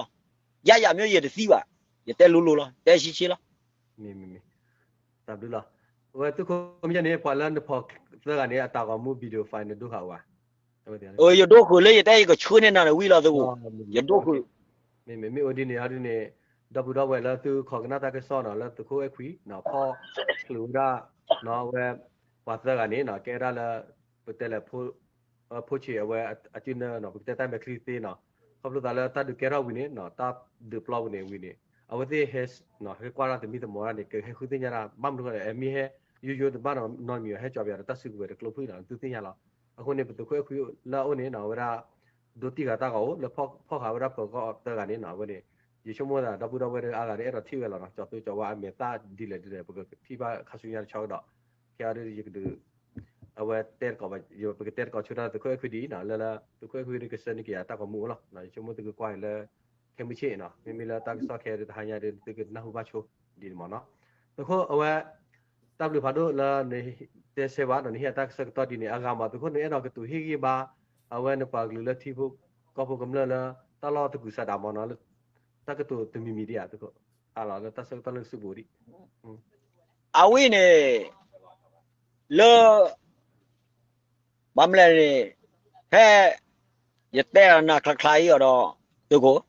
ယဲယၤမ့ၢ်ယတသံဘၣ်, ယတဲလိၤလိၤလီၤ, တဲဆံးဆံးလီၤ. တၢ်ဘျုးလီၤ. အဝဲသုးခိၣ်မ့ၢ်ယဲန့ၣ် ပှၤလၢနဖီၣ်သၢဂၤန့ၣ် အတၢ်ဂီၤမူ video file နဒိဃာ်အိၣ်ဧါ. ယဒိဃုာ်လၢယတဲယကဆှၢန့ၢ်နၤန့ၣ်ဝံၤလီၤသုးခိၣ်, ယဒိဃုာ်. မ့မ့ၢ်အိၣ်ဒ်န့ၣ်ဟီဒ်န့ၣ်, ဒီပုၢ်ဒီဝဲၢ်လၢသုးခိၣ်ကနၣ်တၢ်ကစီၣ်နီၤ လၢသုးခိၣ်အဲၣ်ခွံနီၤ ဖီၣ်ချုးဝဲဒၣ် နီၤ အဝဲ ပှၤသၢဂၤန့ၣ်နီၤ ကဲဒၣ်လၢ ပတဲလဲၣ် ဖိဆ့းအဝဲအစုနၢနီၤ ပကတဲတၢ်မဲာ်ချံသ့နီၤ, ခီဖျိသးလၢတၢ်ဒုးကဲထီၣ်ဝံၤန့ၣ်နီၤ တၢ်ဒုးပျီဝံၤန့ၣ်ဝံၤန့ၣ် အဝဲသ့ၣ်ဟဲ ဟဲကွၢ်တၢ်သမံသမိးတၢ်န့ၣ် ကဟဲဃုသ့ၣ်ညါတၢ် ဘၣ်မနုၤဃိလဲၣ် မ့ၢ်ဟဲယိယိတဘၣ်နီတမံၤ ဟဲကၠီၤပယီၤဒီးတၢ်စုကဝဲၤတကျိဖုၣ်နီၤ သုသ့ၣ်ညါလီၤ. အဃိန့ၣ် ပသုးခိၣ်အဲၣ်ခွံလၢအအိၣ်န့ၣ်နီၤ အဝဲဒၣ် ဒိတံၢ်ဃာ်တၢ်ဂီၤအိၣ် လၢဖီၣ်ဃာ်ဝဲဒၣ်ပၢၤကီၢ်သၢဂၤန့ၣ်နီၤ အဝဲန့ၣ် ယဆိကမိၣ်သးဒီပုၢ်ဒီဝဲၢ်တဂၤဂၤဒီး အဲၣ်ဒိးထံၣ်ဝဲလီၤနီၤ ကၠီၤသိကၠီၤဝါအမဲာ်သၣ်ဒ်လဲၣ်ဒ်လဲၣ် ပကထံၣ်ဘၣ်ခါဆူညါတဆီကဒီး ခဲအံၤဒ်ယကဒုး အဝဲတဲတကိးဘၣ် ပကတဲတကိးဆိတၢ်သုးခိၣ်အဲၣ်ခွံဒ်အံၤနီၤ လၢလၢ သုးခိၣ်အဲၣ်ခွံဒ်ကဆှၢန့ၢ်က့ၤယၤတၢ်ဂီၤမူအိၣ်လီၤ. ယဆိကမိၣ်သုကကွၢ်အံၤလၢ ခဲမုၢ်ဆ့ၣ်နီၤ မ့မ့ၢ်လၢတၢ်ကစီၣ်ခဲအံၤတဟါညါဒီး သုကနၢ်ဟူဘၣ်ဆိဒ်န့ၣ်မ့ၢ်နီၤ. သုးခိၣ်အဝဲ တၢ်ဘျုးဖးဒိၣ်လၢနတဲဆၢဘၣ်ဒီးနဟ့ၣ်အတၢ်ကစီၣ်ကတီၢ်ဒ်န့ၣ် အဂၤမ့ၢ်သုးခိၣ်နအဲၣ်ဒိးကတိၤဟ့ၣ်ဂံၢ်ဘါ အဝဲနပှၤကလုာ်လၢထံဖိကီၢ်ဖိကမျၢၢ်လၢ တၢ်လီၢ်တကူးစးဒးမ့ၢ်နီၤ လၢ တၢ်ကတိၤတမံၤမံၤဒ်ဧါ သုးခိၣ် အလီၤလၢတၢ်ဆၢကတီၢ်လၢနစုပူၤဒ် အဝဲန့ၣ် လၢ ဘၣ်မနုၤလဲၣ်န့ၣ် ဖဲ ယတဲအီၤနၤချါချါအံၤအီၤဒီး သုးခိၣ်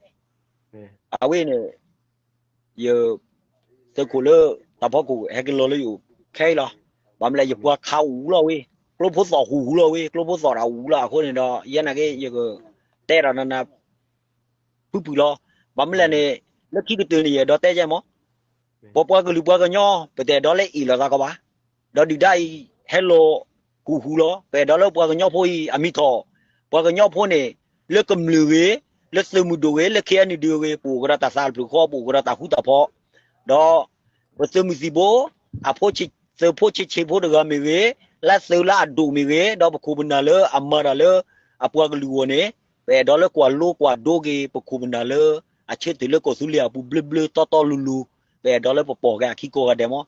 အဝဲန့ၣ် ယ သုးခိၣ်လၢ တၢ်ဖီခိၣ်ဟဲက့ၤလီၤလၢယအိၣ်ခဲအံၤလီၤ. ဘၣ်မနုၤလဲၣ် ယပှၤခးအူလီၤဝဲ, ကျိဖိသီၣ်ဟူးဟူးလီၤဝဲ, ကျိဖိသီၣ်တၢ်ဟူးလီၤအဃိန့ၣ်ဒီး ယဲနာ်က့ ယက တဲဒီးနၤနၤ ဖုၣ်ဖုၣ်လီၤ. ဘၣ်မနုၤလဲၣ်န့ၣ် လၢခံကတၢၢ်န့ၣ် ယအဲၣ်ဒိးတဲကဲမး ပပှၤကလုာ်ပှၤကညီ ပတအဲၣ်ဒိးလၢအ့ၣ်လိာ်သးကီးဘၣ်. ဒီးဒုၣ်ဒါအံၤ ဟဲလီၤဟူးဟူးလီၤ. ပအဲၣ်ဒိးလၢပှၤကညီဖိအံၤ အမံၤထီၣ်, ပှၤကညီဖိန့ၣ် လၢကမျၢၢ်ဂ့ၤ, လၢသုးမုၢ်ဒိၣ်ဂ့ၤ, လၢ ခဲအံၤန့ၣ် ဒုးဂ့ၤ, ပအိၣ်ကဒီးတၢ်သးတဖျၢၣ်ဃီ, ပအိၣ်ကဒီးတၢ်ဃူတၢ်ဖိး, ဒီး ပသုးမုၢ်သံၣ်ဘိ, အဖိ, သုးဖိဆံးဆံးဖိတဂၤမ့ၢ်ဂ့ၤ, လၢသုးလၢအဒိၣ်မ့ၢ်ဂ့ၤ, ဒီးပခိၣ်ပနၢ်လၢအမၤတၢ်လၢ အပှၤကလုာ်အဂီၢ်န့ၣ်, ပအဲၣ်ဒိးလၢကွၢ်လိကွၢ်ဒိက့ၤ ပခိၣ်ပနၢ်လၢ အဆၢထၢၣ်လၢကီၢ်သူလ့ၤအပူၤဘျၢဘျၢတီတီလိၤလိၤ, ပအဲၣ်ဒိးလၢပပိာ်က့ၤအခံကိးဂၤဒဲးမး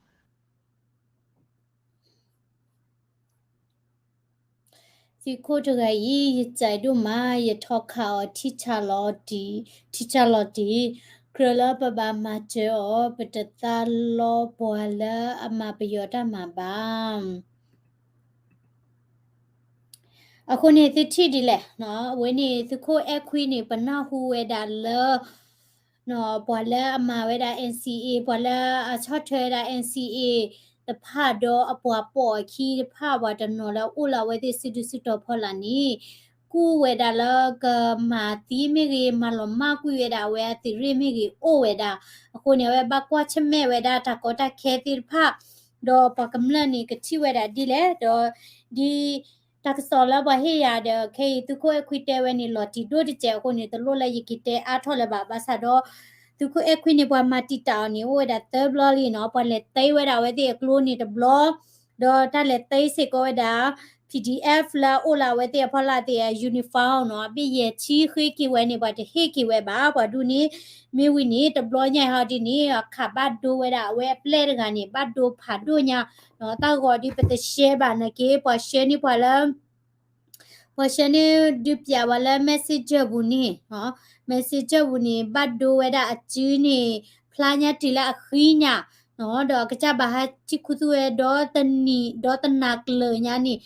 သုးခိၣ်တဂၤအံၤ ယစံးဒိၣ်မး ယထီခးအီၤ ထံဆၢလီၤတံၢ်, ထံဆၢလီၤတံၢ်, ကြၢးလၢပဘၣ်မၤစၢၤအီၤ ပတသးလီပှၤလၢအမၤပယီၤတၢ်မၤဘၣ်. အဃိန့ၣ် သုထံၣ်ဒ်လဲၣ်, အဝဲန့ၣ် သုးခိၣ်အဲၣ်ခွံန့ၣ် ပနၢ်ဟူဝဲဒၣ်လၢ ပှၤလၢအမၤဝဲဒၣ် NCA ပှၤလၢအဆီၣ်ထွဲဝဲဒၣ် NCA တဖၣ်ဒီးအပှၤပိာ်အခံတဖၣ် ပှၤတနီၤလၢအအိၣ်လၢအဝဲသ့ၣ်စုဒုစုတီၤဖီလာ်န့ၣ် ကူၣ်ဝဲဒၣ်လၢကမၤသံမ့ၢ်ဂ့ၤ မၤလီၤမၢ်ကွံာ်ဝဲဒၣ်အဝဲအသုးရ့ၣ်မ့ၢ်ဂ့ၤ အိၣ်ဝဲဒၣ်. အဃိန့ၣ် အဝဲဘၣ်ကွၢ်ဆၢၣ်မဲာ်ဝဲဒၣ်တၢ်ကီတၢ်ခဲသ့ၣ်တဖၣ် ဒီးပှၤကမျၢၢ်န့ၣ် ကထံၣ်ဝဲဒၣ်ဒ်လဲၣ်, ဒီးဒ် တၢ်ကစီၣ်လၢပှၤဟ့ၣ်ယၤဒီး ခဲအံၤ သုးခိၣ်အဲၣ်ခွံတဲဝဲန့ၣ် လီၤတံၢ်ဒိၣ်တစဲးအဃိန့ၣ် တလိၣ်လၢယကတဲအါထီၣ်လၢၤဘၣ်. ဘၣ်ဆၣ်ဒီး သုးခိၣ်အဲၣ်ခွံန့ၣ် ပှၤမၤတံာ်တာ်အီၤန့ၣ် အိၣ်ဝဲဒၣ်သၢဘျီလံနီၤ, ပှၤလဲၤသ့ဝဲဒၣ်အဝဲသ့ၣ်အကျိန့ၣ်တဘျီ, ဒီးတၢ်လဲၤသ့စ့ၢ်ကီးဝဲဒၣ် PDF လၢအအိၣ်လၢအဝဲသ့ၣ်အဖီလာ်သ့ၣ်အ uniform နီၤ, အဘ့ၣ်ယဲၢ်ဆံဃ့က့ၤဝဲန့ၣ် ပှၤတဟ့ၣ်က့ၤဝဲဘၣ်, ပှၤဒူၣ်န့ၣ် မ့ၢ်ဝံၤန့ၣ် တဘျီညါဟီဒ်န့ၣ် အခးဘၣ်ဒိဝဲဒၣ်အဝဲအပျဲၢ်တဂၤန့ၣ် ဘၣ်ဒိဖးဒိၣ်ညါ, တၢ်ဂီၤဒ်ပတရှဲဘၣ်နာ်က့ ပှၤရှဲန့ၢ်ပှၤလၢ ပှၤရှဲန့ၢ်ဒုးပျးဝဲလၢ messenger ပူၤန့ၣ်, messenger ပူၤန့ၣ် ဘၣ်ဒိဝဲဒၣ်အစုန့ၣ် ဖျါညါတုၤလၢအဃံညါ, ဒီးအကစၢ်ဘၣ်ဟးထံၣ်ခူသူၣ်ဝဲဒီတနံၤ ဒီတနၤကျၢၤညါန့ၣ်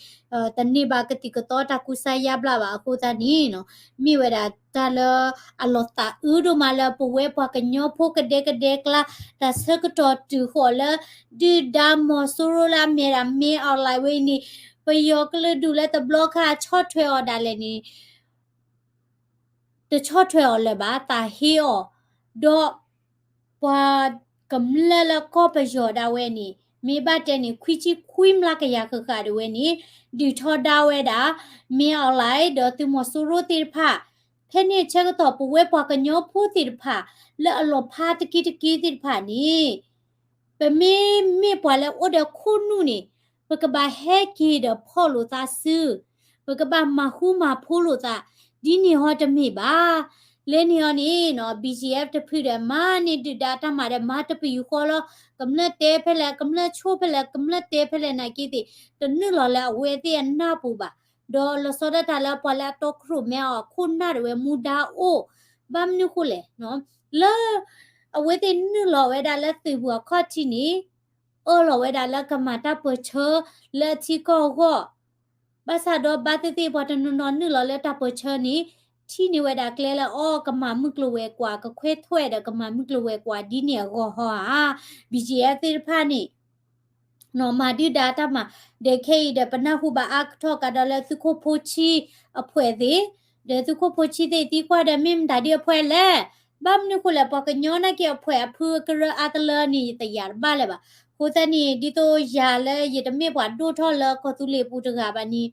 တန့ၢ်ဘၣ်ကသံၣ်ကသီတၢ်ကူစါယါဘျါဘၣ်အဃိသတးန့ၣ်, မ့ၢ်ဝဲဒၣ်တၢ်လၢအလီၤသးအုးဒိၣ်မးလၢ ပဝဲပှၤကညီဖိကဒဲကဒဲကျါ တၢ်ဆၢကတီၢ်တုၤဃီၤလၢ ဒုၣ်ဒါမီၤစိရိၤလၢအမ့ၢ်ဒၣ် မင်းအောင်လှိုင် ဝဲအံၤန့ၣ် ပယီၤကလုာ်ဒူၣ်လၢတဘျီခါဆီၣ်ထွဲအီၤဒၣ်လဲာ်န့ၣ် တဆီၣ်ထွဲအီၤလၢၤဘၣ်, သးဟ့အီၤ, ဒီးပှၤကမျၢၢ်လၢကီၢ်ပယီၤဒၣ်ဝဲန့ၣ် မ့ၢ်ဘၣ်တဲန့ၣ် ခွံဆံခွံမျးကယၤဃၣ်ဃၣ်ဒၣ်ဝဲန့ၣ် ဒုးထီဒါဝဲဒၣ် မင်းအောင်လှိုင် ဒီးသုးမီၤစိရိၤသ့ၣ်တဖၣ်, ဖဲန့ၣ်ဆၢကတီၢ်ပဝဲပှၤကညီဖိသ့ၣ်တဖၣ် လၢအလီၤဖးတက့တက့သ့ၣ်တဖၣ်န့ၣ် ပမ့မ့ၢ်ပှၤလၢအိၣ်ဒီးခိၣ်နူာ်န့ၣ် ပကဘၣ်ဟဲက့ၤဒီးဖီၣ်လိာ်သးစု, ပကဘၣ်မၤဃူမၤဖိးလိာ်သး, ဒ်န့ၣ်ဟီတမ့ၢ်ဘၣ်. လၢန့ၣ်ဟီန့ၣ် BGF တဖုဒီးမၤန့ၢ်ဒုၣ်ဒါတၢ်မၤဒီးမၤတပယူာ်ဃီလီၤ. ကမျၢၢ်တဲဖဲလဲၣ် ကမျၢၢ်ဆိၣ်ဖဲလဲၣ် ကမျၢၢ်တဲဖဲလဲၣ်နာ်က့သ့ၣ် တနုာ်လီၤလၢအဝဲသ့ၣ်အနၢ်ပူၤဘၣ်. ဒီးလီၤဆီဒၣ်တၢ်လၢပှၤလၢအတီခိၣ်ရိၣ်မဲအီၤအခိၣ်နၢ်ဒၣ်ဝဲမူဒါအိၣ်, ဘၣ်မနုၤဃိလဲၣ် လၢ အဝဲသ့ၣ်နုာ်လီၤဝဲဒၣ်လၢသုးပူၤအခီၣ်ထံးန့ၣ် အၢၣ်လီၤဝဲဒၣ်လၢကမၤတၢ်ပၢၢ်ဆၢလၢအထံကီၢ်အဂီၢ်, ဘၣ်ဆၣ်ဒီးဘၣ်သ့ၣ်သ့ၣ်ပှၤတနီၤနီၤနုာ်လီၤလၢတၢ်ပၢၢ်ဆၢန့ၣ် ထံၣ်န့ၢ်ဝဲဒၣ်ကျဲလၢအီၤ ကမၤမုၢ်ကျိၤဝဲၤကွာ် ကခွဲးထွဲဒီးကမၤမုၢ်ကျိၤဝဲၤကွာ်ဒ်န့ၣ်အဂီၢ်ဟီဧါ. BGF သ့ၣ်တဖၣ်န့ၣ် နီၢ်မၤဒုၣ်ဒါတၢ်မၤ, ဒီးခဲအံၤဒီးပနၢ်ဟူဘၣ်အါကထီၣ်ကဒီးလၢသုးခိၣ်ဖိဆံအဖှဲးသ့ၣ်, ဒီးသုးခိၣ်ဖိဆံသ့ၣ်သံကွၢ်ဒီးမ့ၢ်မတၤဒ်အဖှဲးလဲၣ်, ဘၣ်မနုၤဃိလဲၣ် ပှၤကညီနာ်က့အဖှဲးအဖုကရၢအါတလၢန့ၣ် ယတယာ်တဘၣ်လၢၤဘၣ်. အဃိသတးန့ၣ် ဒ်သိးယၤလၢယတမ့ၢ်ပှၤဒိၣ်ထီၣ်လၢကီၢ်သူလ့ၤပူၤတဂၤဘၣ်န့ၣ်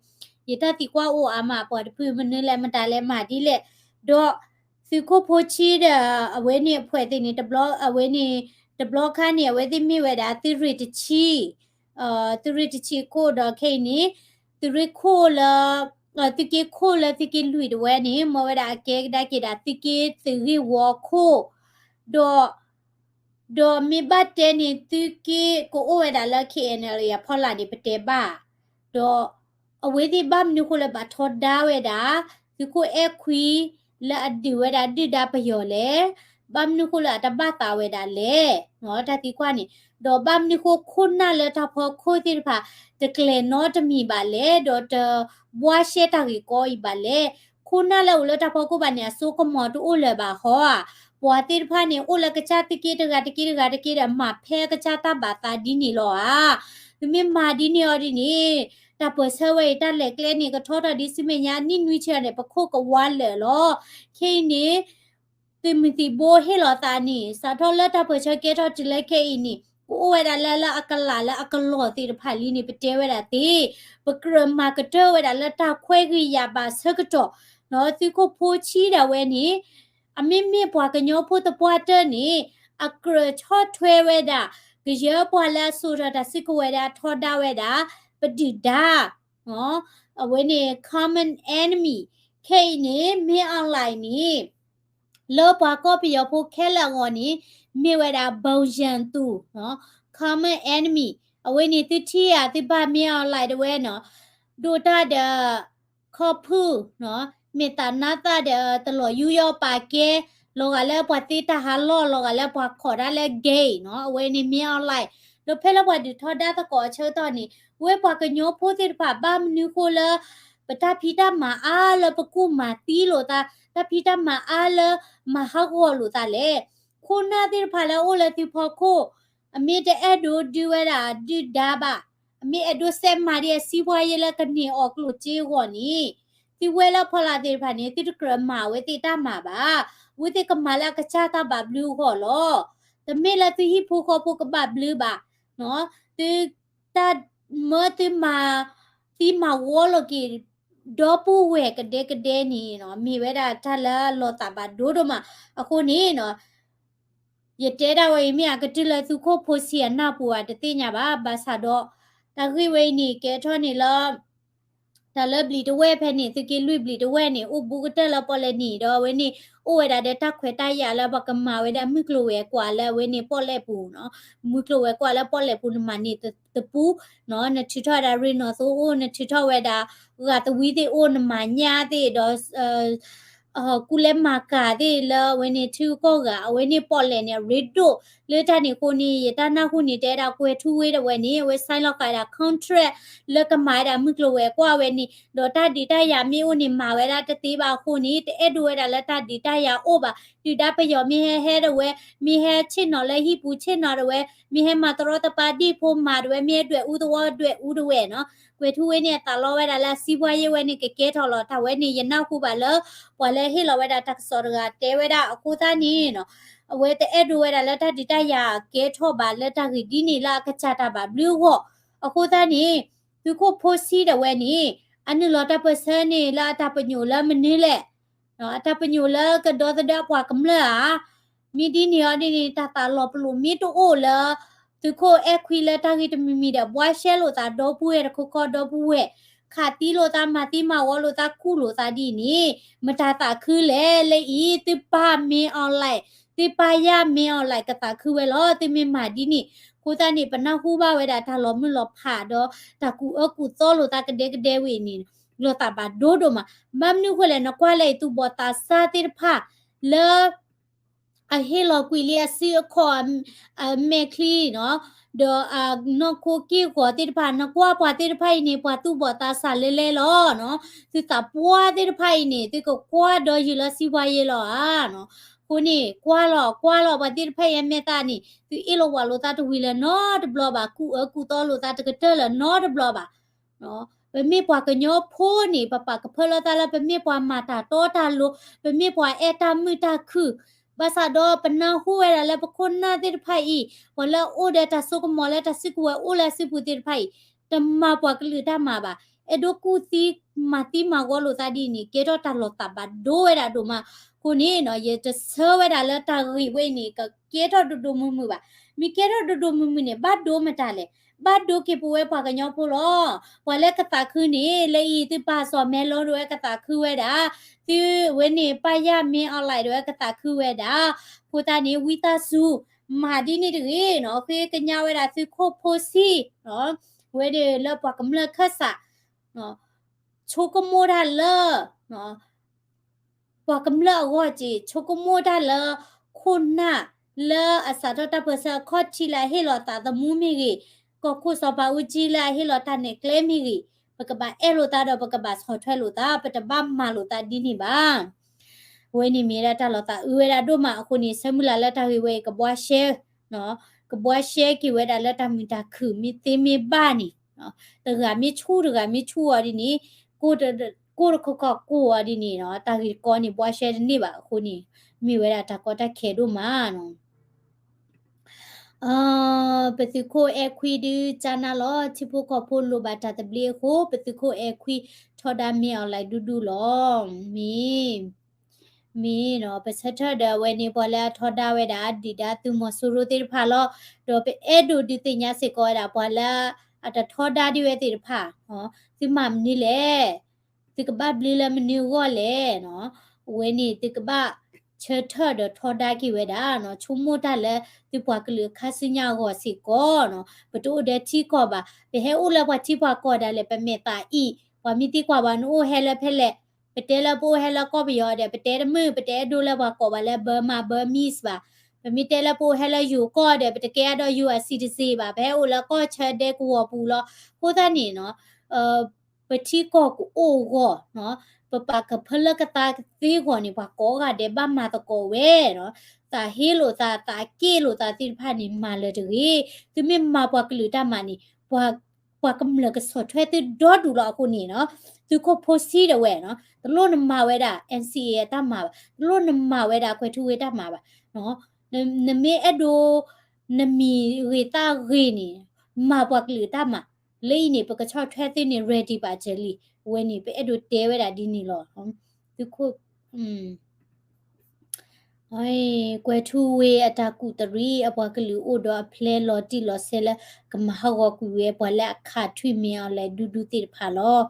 ယတၢ်သံကွၢ်အိၣ်အါမး ပှၤတဖုမနုၤလဲၣ် မတၤလဲၣ် မၤဒ်လဲၣ်. ဒီးသုးခိၣ်ဖိဆံဒီး အဝဲန့ၣ်အဖှဲးသ့ၣ်န့ၣ် တဘျီ အဝဲန့ၣ် တဘျီခါန့ၣ် အဝဲသ့ၣ်မ့ၢ်ဝဲဒၣ် သုးရ့ၣ်တဆံ သုးရ့ၣ်တဆံခိၣ်ဒီးခဲအံၤန့ၣ် သုးရ့ၣ်ခိၣ်လၢ သုးက့ခိၣ်လၢသုးက့လွံၢ်တဝဲန့ၣ် မ့ၢ်ဝဲဒၣ်အကဲကဒါက့ၤဒၣ် သုးက့သုးဂ့ၢ်ဝီခိၣ် ဒီး ဒီးမ့ၢ်ဘၣ်တဲန့ၣ် သုးက့ကအိၣ်ဝဲဒၣ်လၢ K N L A အဖီလာ်န့ၣ် ပတဲဘၣ်. ဒီး အဝဲသ့ၣ်ဘၣ်မနုၤဃိလၢဘၣ်ထီဒါဝဲဒၣ် သုးခိၣ်အဲၣ်ခွံ လၢအဒုးဝဲဒၣ်ဒုၣ်ဒါပယီၤလဲၣ်, ဘၣ်မနုၤဃိလၢအတဘၣ်သးဝဲဒၣ်လဲၣ်, တၢ်သံကွၢ်န့ၣ်, ဒီးဘၣ်မနုၤဃိခိၣ်နၢ်လၢတၢ်ဖီခိၣ်သ့ၣ်တဖၣ် တကျဲၤနီတမံၤဘၣ်လဲၣ်, ဒီးတဘှါရှဲတၢ်ဂ့ၢ်ကီအံၤဘၣ်လဲၣ်. ခိၣ်နၢ်လၢအိၣ်လၢတၢ်ဖီခိၣ်ဘၣ်န့ၣ် အစိကမီၤတအိၣ်လၢၤဘၣ်ဟီဧါ. ပှၤသ့ၣ်တဖၣ်န့ၣ် အိၣ်လၢကစၢ်သုးက့တဂၤတက့ၢ်တဂၤတက့ၢ်ဒီး မၤဖဲအကစၢ်တၢ်ဘၣ်သးဒ်န့ၣ်လီၤဧါ. သုမ့ၢ်မၤဒ်န့ၣ်အီၤဒ်န့ၣ် တၢ်ပၢၢ်ဆၢဝဲအံၤ တၢ်လဲၤကျဲန့ၣ် ကထီထီၣ်ဒ်ဆူမဲာ်ညါနံၣ်နွံဆံန့ၣ် ပခိၣ်ကဝါလၢာ်လီၤ. ခဲအံၤန့ၣ် သုးမုၢ်သံၣ်ဘိဟ့ၣ်လီၤသးန့ၣ် စးထီၣ်လၢတၢ်ပၢၢ်ဆၢကဲထီၣ်တုၤလၢခဲအံၤန့ၣ် ကအိၣ်ဝဲဒၣ်လၢ လၢအကလးလၢအကလီၢ်သ့ၣ်တဖၣ်လံန့ၣ် ပတဲဝဲဒၣ်သ့, ပကြၢးမၤကတၢၢ်ဝဲဒၣ်လၢတၢ်ခွဲးဂ့ၤယာ်ဘၣ်ဆၢကတီၢ်, သုးခိၣ်ဖိဆံးဒၣ်ဝဲန့ၣ် အမ့မ့ၢ်ပှၤကညီဖိသပှၢ်တၢၢ်န့ၣ် အကြၢးဆီၣ်ထွဲဝဲဒၣ် ကယဲၢ်ပှၤလၢအစိာ်ထီၣ်တၢ်စုကဝဲၤဒီးအထီဒါဝဲဒၣ် ပဒုၣ်ဒါ အဝဲန့ၣ် common enemy ခဲအံၤန့ၣ် မင်းအောင်လှိုင် န့ၣ် လၢပှၤကီၢ်ပယီၤဖိခဲလၢာ်အဂီၢ်န့ၣ် မ့ၢ်ဝဲဒၣ် ဘုံရန်သူ common enemy အဝဲန့ၣ်သုထံၣ်ဧါ သုဘၣ် မင်းအောင်လှိုင် တဝဲနီၤ ဒိၣ်တၢ်ဒီး ခီဖုၣ် မ့ၢ်သးနါသၣ်ဒီးတလီၤယူးယီၣ်ပာ်ကဲ လီၤဂာ်လၢပှၤသ့တၢ်ဟးလီၢ် လီၤဂာ်လၢပှၤခိးတၢ်လၢ gay နီၤ အဝဲန့ၣ် မင်းအောင်လှိုင် ဒီးဖဲလၢပှၤဒုးထီဒါသကိးအဆၢကတီၢ်န့ၣ် ဝဲပှၤကညီဖိသ့ၣ်တဖၣ်ဘၣ်မနုၤဃိလၢ ပတၢ်ဖံးတၢ်မၤအါလၢပကူၣ်မၤသံလိာ်သး တၢ်ဖံးတၢ်မၤအါလၢမၤဟးဂီၤလိာ်သးလဲၣ်. ခိၣ်နၢ်သ့ၣ်တဖၣ်လၢအအိၣ်လၢသုးဖီခိၣ် အမ့ၢ်တအဲၣ်ဒိးဒုးဝဲဒၣ်ဒုၣ်ဒါဘၣ်, အမ့ၢ်အဲၣ်ဒိးစဲးမၤဒ်အစီးပွားရေးလၢကန့ၢ်အီၣ်ကျိၣ်စ့အဂီၢ်န့ၣ် သုဝဲလၢဖီလာ်သ့ၣ်တဖၣ်န့ၣ် သုတကြၢးမၤအဝဲသ့ၣ်တၢ်မၤဘၣ်. အဝဲသ့ၣ်ကမၤလၢအကစၢ်တၢ်ဘၣ်ဘျုးအဂီၢ်လီၤ. တမ့ၢ်လၢသုဟံၣ်ဖိဃီဖိကဘၣ်ဘျုးဘၣ်, သုတၢ်မၢသုမၤသံမၤဝီလိာ်က့ၤ ဒီပုၢ်ဝဲၢ်ကဒဲကဒဲန့ၣ် မ့ၢ်ဝဲဒၣ်တၢ်လၢလီၤသးဘၣ်ဒိဒိၣ်မး. အဃိန့ၣ် ယတဲဒၣ်ဝဲအံၤမ့ၢ်အကတၢၢ်လၢသုးခိၣ်ဖိဆံးအနၢ်ပူၤဧါ တသ့ၣ်ညါဘၣ်. ဘၣ်ဆၣ်ဒီး တၢ်ဂ့ၢ်ဝဲအံၤန့ၣ် ကဲထီၣ်န့ၣ်လၢ တၢ်လၢဘျံးတဝဲၢ်ဖဲန့ၣ် သုးက့လွံၢ်ဘျံးတဝဲၢ်န့ၣ် အိၣ်ဘူးကတၢၢ်လၢပီၣ်လဲၣ်နံၤဒီး အဝဲန့ၣ် အိၣ်ဝဲဒၣ်ဒီးတၢ်ခွဲးတၢ်ယာ်လၢပှၤကမၤဝဲဒၣ်မုၢ်ကျိၤဝဲၤကွာ်လၢအဝဲန့ၣ်ပီၣ်လဲၣ်ပူၤနီၤ. မုၢ်ကျိၤဝဲၤကွာ်လၢပီၣ်လဲၣ်ပူၤ နမၤန့ၢ်တပူၤနီၤ, နထုးထီၣ်ဝဲဒၣ်ရ့ၣ်နီၣ်သိအိၣ်, နထုးထီၣ်ဝဲဒၣ် ဂာ်သဝံသ့ၣ်အိၣ်, နမၤညၣ်သ့ၣ်ဒီး ကူလဲမၤကၤသ့ၣ်လၢအဝဲန့ၣ် ထံဂုၤကီၢ်ဂၤ အဝဲန့ၣ်ပီၣ်လဲၣ်န့ၣ် အရ့ဒိၣ်လၢတၢ်န့ၣ်အဃိန့ၣ် ယတၢ်နၢ်ဟူန့ၣ် တဲဒၣ်ကွဲၤထူဝ့တဝဲန့ၣ် အဝဲ sign လီၤဃာ်ဒၣ် contract လၢကမၤဝဲဒၣ်မုၢ်ကျိၤဝဲၤကွာ်ဝဲန့ၣ် ဒီးတၢ်ဒုးတၢ်ယၤမ့ၢ်အိၣ်န့ၣ် မၤဝဲဒၣ်တသ့ဘၣ်အဃိန့ၣ် တအဲၣ်ဒိးဝဲဒၣ်လၢတၢ်ဒုးတၢ်ယၤအိၣ်ဘၣ်. ဒုၣ်ဒါပယီၤမ့ၢ်ဟဲဟဲတဝဲ, မ့ၢ်ဟဲဆ့ၣ်နီၤလၢဟံၣ်ပူၤဆ့ၣ်နီၤတဝဲ, မ့ၢ်ဟဲမၤတရီတပါဒံၣ်ဖိမၤတဝဲ, မ့ၢ်ဟဲဒွဲၣ်အူသဝီဒွဲၣ်အူတဝဲနီၤ. ကွဲၤထူဝ့န့ၣ် အသးလီဝဲဒၣ်လၢအစီးပွားရေးဝဲန့ၣ် ကကဲထီၣ်လီၤ. တၢ်ဝဲန့ၣ် ယနၢ်ဟူဘၣ်လၢ ပှၤလၢဟ့ၣ်လီၤဝဲဒၣ်တၢ်ကစီၣ်တဂၤတဲဝဲဒၣ်အဃိသတးန့ၣ်နီၤ အဝဲတအဲၣ်ဒိးဝဲဒၣ်လၢတၢ်ဒုးတၢ်ယၤကဲထီၣ်ဘၣ်လၢတၢ်ဂ့ၢ်ဒ်န့ၣ် လၢအကစၢ်တၢ်ဘၣ်ဘျုးအဂီၢ်. အဃိသတးန့ၣ် သုးခိၣ်ဖိဆံးဒၣ်ဝဲန့ၣ် အနုာ်လီၤတၢ်ပၢၢ်ဆၢန့ၣ်လၢအတၢ်ပညိၣ်လၢမနုၤလဲၣ် အတၢ်ပညိၣ်လၢကဒီသဒၢပှၤကမျၢၢ်ဧါ. မ့ၢ်ဒ်န့ၣ်အီၤဒ်န့ၣ် တၢ်သးလီၤပလိာ်မ့ၢ်တအိၣ်လၢ သုးခိၣ်အဲၣ်ခွံလၢတၢ်ဂ့ၢ်တမံၤမံၤဒီး ဘှါရှဲလိာ်သးဒီပုၢ်ဝဲၢ်တခီခီဒီပုၢ်ဝဲၢ် ခးသံလိာ်သး မၤသံမၤဝီလိာ်သး ကူၣ်လိာ်သးဒ်အံၤန့ၣ် မတၤသးခုလဲၣ်. လၢအံၤ သုပၢ်မင်းအောင်လှိုင် သုပၢ်ယၢ်မင်းအောင်လှိုင် ကသးခုဝဲလီၤ. သုမ့ၢ်မၤဒ်န့ၣ် အဃိသတးန့ၣ် ပနၢ်ဟူဘၣ်ဝဲဒၣ်တၢ်လီၤမုၢ်လီၤဖးဒီး တၢ်ကူၣ်အၢကူၣ်သီလိာ်သးကဒဲကဒဲဝဲအံၤန့ၣ် လီၤသးဘၣ်ဒိဒိၣ်မး. ဘၣ်မနုၤအဃိလဲၣ် နကွၢ်လၢအံၤ သူၣ်ဘီၣ်သးစၢ်သ့ၣ်တဖၣ်လၢ အဟ့ၣ်လီၤကွံာ်လံအစုအခီၣ် အမဲာ်ချံနီၤ, ဒီးအနီၢ်ခိက့ၢ်ဂီၤသ့ၣ်တဖၣ် နကွၢ်ပှၤသ့ၣ်တဖၣ်အံၤန့ၣ် ပှၤသူၣ်ဘီၣ်သးစၢ်လဲလဲလီၤ. သုသးပှၢ်သ့ၣ်တဖၣ်အံၤန့ၣ် သုကကွၢ်ဒီးယုာ်လၢစီးပွားရေးလီၤဧါ. အဃိန့ၣ် ကွၢ်လီၤ ကွၢ်လီၤ ပှၤသ့ၣ်တဖၣ်အံၤအမဲာ်သးန့ၣ် သုအ့ၣ်လိာ်ဝီလိာ်သးတဝံၤလၢၤနီတဘျီဘၣ်, ကူၣ်အၢကူၣ်သီလိာ်သးတကတၢၢ်လၢၤနီတဘျီဘၣ်. ပမ့ၢ်ပှၤကညီဖိန့ၣ် ပပာ်ကဖၢလၢသးလၢ ပမ့ၢ်ပှၤမၤတၢ်တီတၢ်လိၤ, ပမ့ၢ်ပှၤအဲၣ်တၢ်မုာ်တၢ်ခုၣ်, ဘၣ်ဆၣ်ဒီးပနၢ်ဟူဝဲဒၣ်လၢပခိၣ်နၢ်သ့ၣ်တဖၣ်အံၤ, ပှၤလၢအအိၣ်ဒီးတၢ်စိကမီၤလၢတၢ်စုကဝဲၤအိၣ်လၢအစုပူၤသ့ၣ်တဖၣ်အံၤ, တမၤပှၤကလုာ်တၢ်မၤဘၣ်. အဲၣ်ဒိးကူၣ်သံမၤသံမၤဝီလိာ်သးဒ်န့ၣ် ကဲထီၣ်တၢ်လီၤသးဘၣ်ဒိဝဲဒၣ်ဒိၣ်မး. အဃိန့ၣ်နီၤ ယတဆၢဝဲဒၣ်လၢတၢ်ဂ့ၢ်ဝဲအံၤန့ၣ် ကကဲထီၣ်ဒိၣ်ဒိၣ်မုၢ်မုၢ်ဘၣ်. မ့ၢ်ကဲထီၣ်ဒိၣ်ဒိၣ်မုၢ်မုၢ်န့ၣ် ဘၣ်ဒိမတၤလဲၣ်. ဘၣ်ဒိက့ၤပဝဲပှၤကညီဖိလီၤ. ပှၤလၢကသးခုန့ၣ် လၢအံၤသုပၢ်စီၤမဲလိဒၣ်ဝဲကသးခုဝဲဒၣ်, သုဝဲန့ၣ် ပၢ်ယၢ်မ့ၢ်အီၣ်လဲၣ် ဒၣ်ဝဲကသးခုဝဲဒၣ်. အဃိသတးန့ၣ် ဝံသးစူၤ မၤဒ်န့ၣ်တဂ့ၤနီၤ, ဃ့ကညးဝဲဒၣ်သုးခိၣ်ဖိဆံး ဝဲဒၣ်လၢပှၤကမျၢၢ်ခၢၣ်စး ဆိကမိၣ်တၢ်လၢ ပှၤကမျၢၢ်အဂီၢ်က့ၤ ဆိကမိၣ်တၢ်လၢ ခိၣ်နၢ်လၢအစးထီၣ်တၢ်ပၢၢ်ဆၢအခီၣ်ထံး လၢအဟ့ၣ်လီၤသးသမူမ့ၢ်ဂ့ၤ, ကီၢ်ခိၣ်စီၤပၤအူကၠံလၢအဟ့ၣ်လီၤတၢ်နဲၣ်ကျဲမ့ၢ်ဂ့ၤ, ပကဘၣ်အဲၣ်လိာ်သးဒီးပကဘၣ်ဆီၣ်ထွဲလိာ်သး, ပတဘၣ်မၤလိာ်သးဒ်န့ၣ်ဘၣ်. အဝဲန့ၣ်မ့ၢ်ဝဲဒၣ်တၢ်လီၤသးအုးဝဲဒၣ်ဒိၣ်မးအဃိန့ၣ် ဆၢမုၢ်လၢ်လၢတၢ်ဂ့ၢ်ဝဲအံၤ ကဘှါရှဲ ကဘှါရှဲက့ၤဝဲဒၣ်လၢတၢ်မုာ်တၢ်ခုၣ် မ့ၢ်သ့မ့ၢ်ဘၣ်န့ၣ်, တဂၤမ့ၢ်ဆူၣ်တဂၤမ့ၢ်ဆူၣ်အီၤဒ်န့ၣ်, ကိၢ်တခီခီကိၢ်အီၤဒ်န့ၣ်နီၤ, တၢ်ဂ့ၢ်တကီန့ၣ် ဘှါရှဲတန့ၢ်ဘၣ်အဃိန့ၣ်, မ့ၢ်ဝဲဒၣ်တၢ်ကီတၢ်ခဲဒိၣ်မးနီၤ. ပသုးခိၣ်အဲၣ်ခွံဒုကၠါနါလီၤ, ထံဖိကီၢ်ဖိလိၣ်ဘၣ်တၢ်သဘျ့အဃိ ပသုးခိၣ်အဲၣ်ခွံထီဒါမ့ၢ်အီၤလၢဒူဒူလီၤ. မ့ၢ် မ့ၢ်နီၤ, ပဆၢထၢၣ်ဒီးအဝဲန့ၣ် ပှၤလၢအထီဒါဝဲဒၣ် ဒုၣ်ဒါသုးမီၤစိရိၤသ့ၣ်တဖၣ်လီၤ. ဒီးပအဲၣ်ဒိးဒုးသ့ၣ်ညါစ့ၢ်ကီးဝဲဒၣ် ပှၤလၢအတထီဒါဒံးဝဲသ့ၣ်တဖၣ်, သုမၤမနုၤလဲၣ်, သုကဘၣ်ဘျုးလၢမနုၤအဂီၢ်လဲၣ်နီၤ. အဝဲန့ၣ်သုကဘၣ်ဆၢထၢၣ်ဒီးထီဒါက့ၤဝဲဒၣ်နီၤ, ဆိကမိၣ်တၢ်လၢသုပှၤကလုာ်အခါဆူညါအဂီၢ်စ့ၢ်ကီးနီၤ. ပတအိၣ်ဒီးထံကီၢ်ဘၣ်, ပဟဲအိၣ်လၢပှၤထံပှၤကီၢ်ဒၣ်လဲာ် ပမဲာ်သးအံၣ်, ပှၤမ့ၢ်သံကွၢ်ပှၤနအိၣ်ဟဲလၢဖဲလဲၣ်, ပတဲလၢပအိၣ်ဟဲလၢကီၢ်ပယီၤဒီး ပတဲတမုာ်, ပတအဲၣ်ဒိးလၢပှၤကိးပှၤလၢ Burma Burmese ဘၣ်. ပမ့ၢ်တဲလၢပအိၣ်ဟဲလၢယိၤကီၢ်ဒီး ပတကဲအဒိ ယိၤ citizen ဘၣ်, ပဟဲအိၣ်လၢကီၢ်ဆၢဒဲကဝီၤပူၤလီၤ. အဃိသတးန့ၣ်နီၤ, ပထံကီၢ်ကအိၣ်အဂီၢ်, ပပာ်ကဖၢလၢကသါသ့အဂီၢ်န့ၣ် ပှၤကိးဂၤဒဲးဘၣ်မၤသကိးဝဲနီၤ, သးဟ့လိာ်သး သးက့ၣ်လိာ်သးသ့ၣ်တဖၣ်န့ၣ် မၤလၢၤတဂ့ၤ. သုမ့ၢ်မၤပှၤကလုာ်တၢ်မၤန့ၣ် ပှၤကမျၢၢ်ကဆီၣ်ထွဲသုဒီဒူၣ်လီၤအဃိန့ၣ်နီၤ, သုးခိၣ်ဖိဆံးဒၣ်ဝဲနီၤ, တလိၣ်နမၤဝဲဒၣ် NCA အတၢ်မၤဘၣ်, တလိၣ်နမၤဝဲဒၣ်ကွဲၤထူဝ့တၢ်မၤဘၣ်. နမ့ၢ်အဲၣ်ဒိး နမံၤဂ့ၤသးဂ့ၤန့ၣ် မၤပှၤကလုာ်တၢ်မၤ, လၢအံၤန့ၣ် ပကဆီၣ်ထွဲသုန့ၣ် ready ဘၣ်စၢၤလံ. အဝဲန့ၣ် ပအဲၣ်ဒိးတဲဝဲဒၣ်ဒ်န့ၣ်လီၤ. သုးခိၣ် ကွဲၤထူဝ့အတၢ်ကူၣ်တရံး အပှၤကလုာ်အိၣ်ဒီးအဖျဲလီၤတံၢ်လီၤဆဲးလၢ ကမၤဟးဂီၤကွံာ်ဝဲပှၤလၢအခးထွံၣ်မ့ၢ်အီၤလဲၣ်ဒူဒူသ့ၣ်တဖၣ်လီၤ.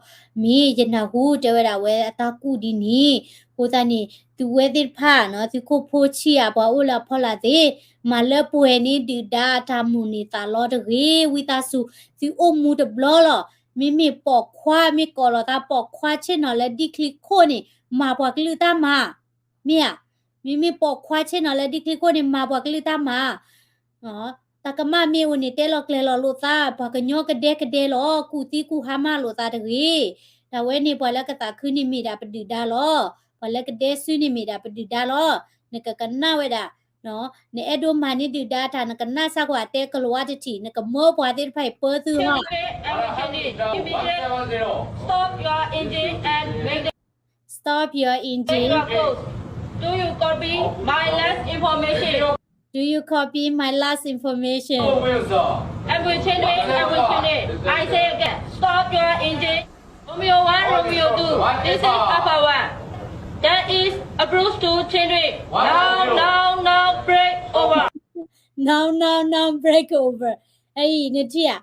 မ့ၢ်ယနၢ်ဟူတဲဝဲဒၣ်ဝဲအတၢ်ကူၣ်ဒ်န့ၣ်, အဃိသတးန့ၣ် သုဝဲသ့ၣ်တဖၣ်နီၤ, သုးခိၣ်ဖိဆံးဧါ ပှၤအိၣ်လၢအဖီလာ်သ့ၣ်, မၤလၢပှဲၤန့ၢ်ဒုၣ်ဒါအတၢ်မိၣ်န့ၢ်သးလီတဂ့ၤ, ဝံသးစူၤ သုအိၣ်မူတဘျီလီၤ. မ့မ့ၢ်ပိာ်ခွါ မ့ၢ်ကိးလီၤသးပိာ်ခွါဆ့ၣ်နီၤလၢဒ်ချံခိၣ်န့ၣ် မၤပှၤကလုာ်တၢ်မၤ, မ့ၢ်ဧါ. မ့မ့ၢ်ပိာ်ခွါဆ့ၣ်နီၤလၢဒ်ချံခိၣ်န့ၣ် မၤပှၤကလုာ်တၢ်မၤ တၢ်ကမၣ်မ့ၢ်အိၣ်န့ၣ် တဲလီၤကျဲၤလီၤလိာ်သး, ပှၤကညီကဒဲကဒဲလီၤ, ကူၣ်သံကူၣ်ဟါမၢ်လိာ်သးတဂ့ၤ. တၢ်ဝဲန့ၣ် ပှၤလၢကသးခုန့ၣ်မ့ၢ်ဒၣ်ပဒုၣ်ဒါလီၤ. ပှၤလၢကဒဲစုန့ၣ်မ့ၢ်ဒၣ်ပဒုၣ်ဒါလီၤ. နကကနၣ်ဝဲဒၣ်, နအဲၣ်ဒိးမၤန့ၢ်ဒုၣ်ဒါတၢ် နကနၣ်စၢ်ကွၢ်တဲကလၤဝါတထံး, နကမၢပှၤသ့ၣ်တဖၣ်အံၤပၢသုဟီၣ် Stop your engine and make the Stop your engine. Do you copy my last information? Do you copy my last information? I will change it. I will change it. I say again, stop your engine. Romeo one, Romeo two. This is Papa one. That is approach to change it. Now, now, now, break over. Now, now, now, break over. အံၤ နထံၣ်ဧါ.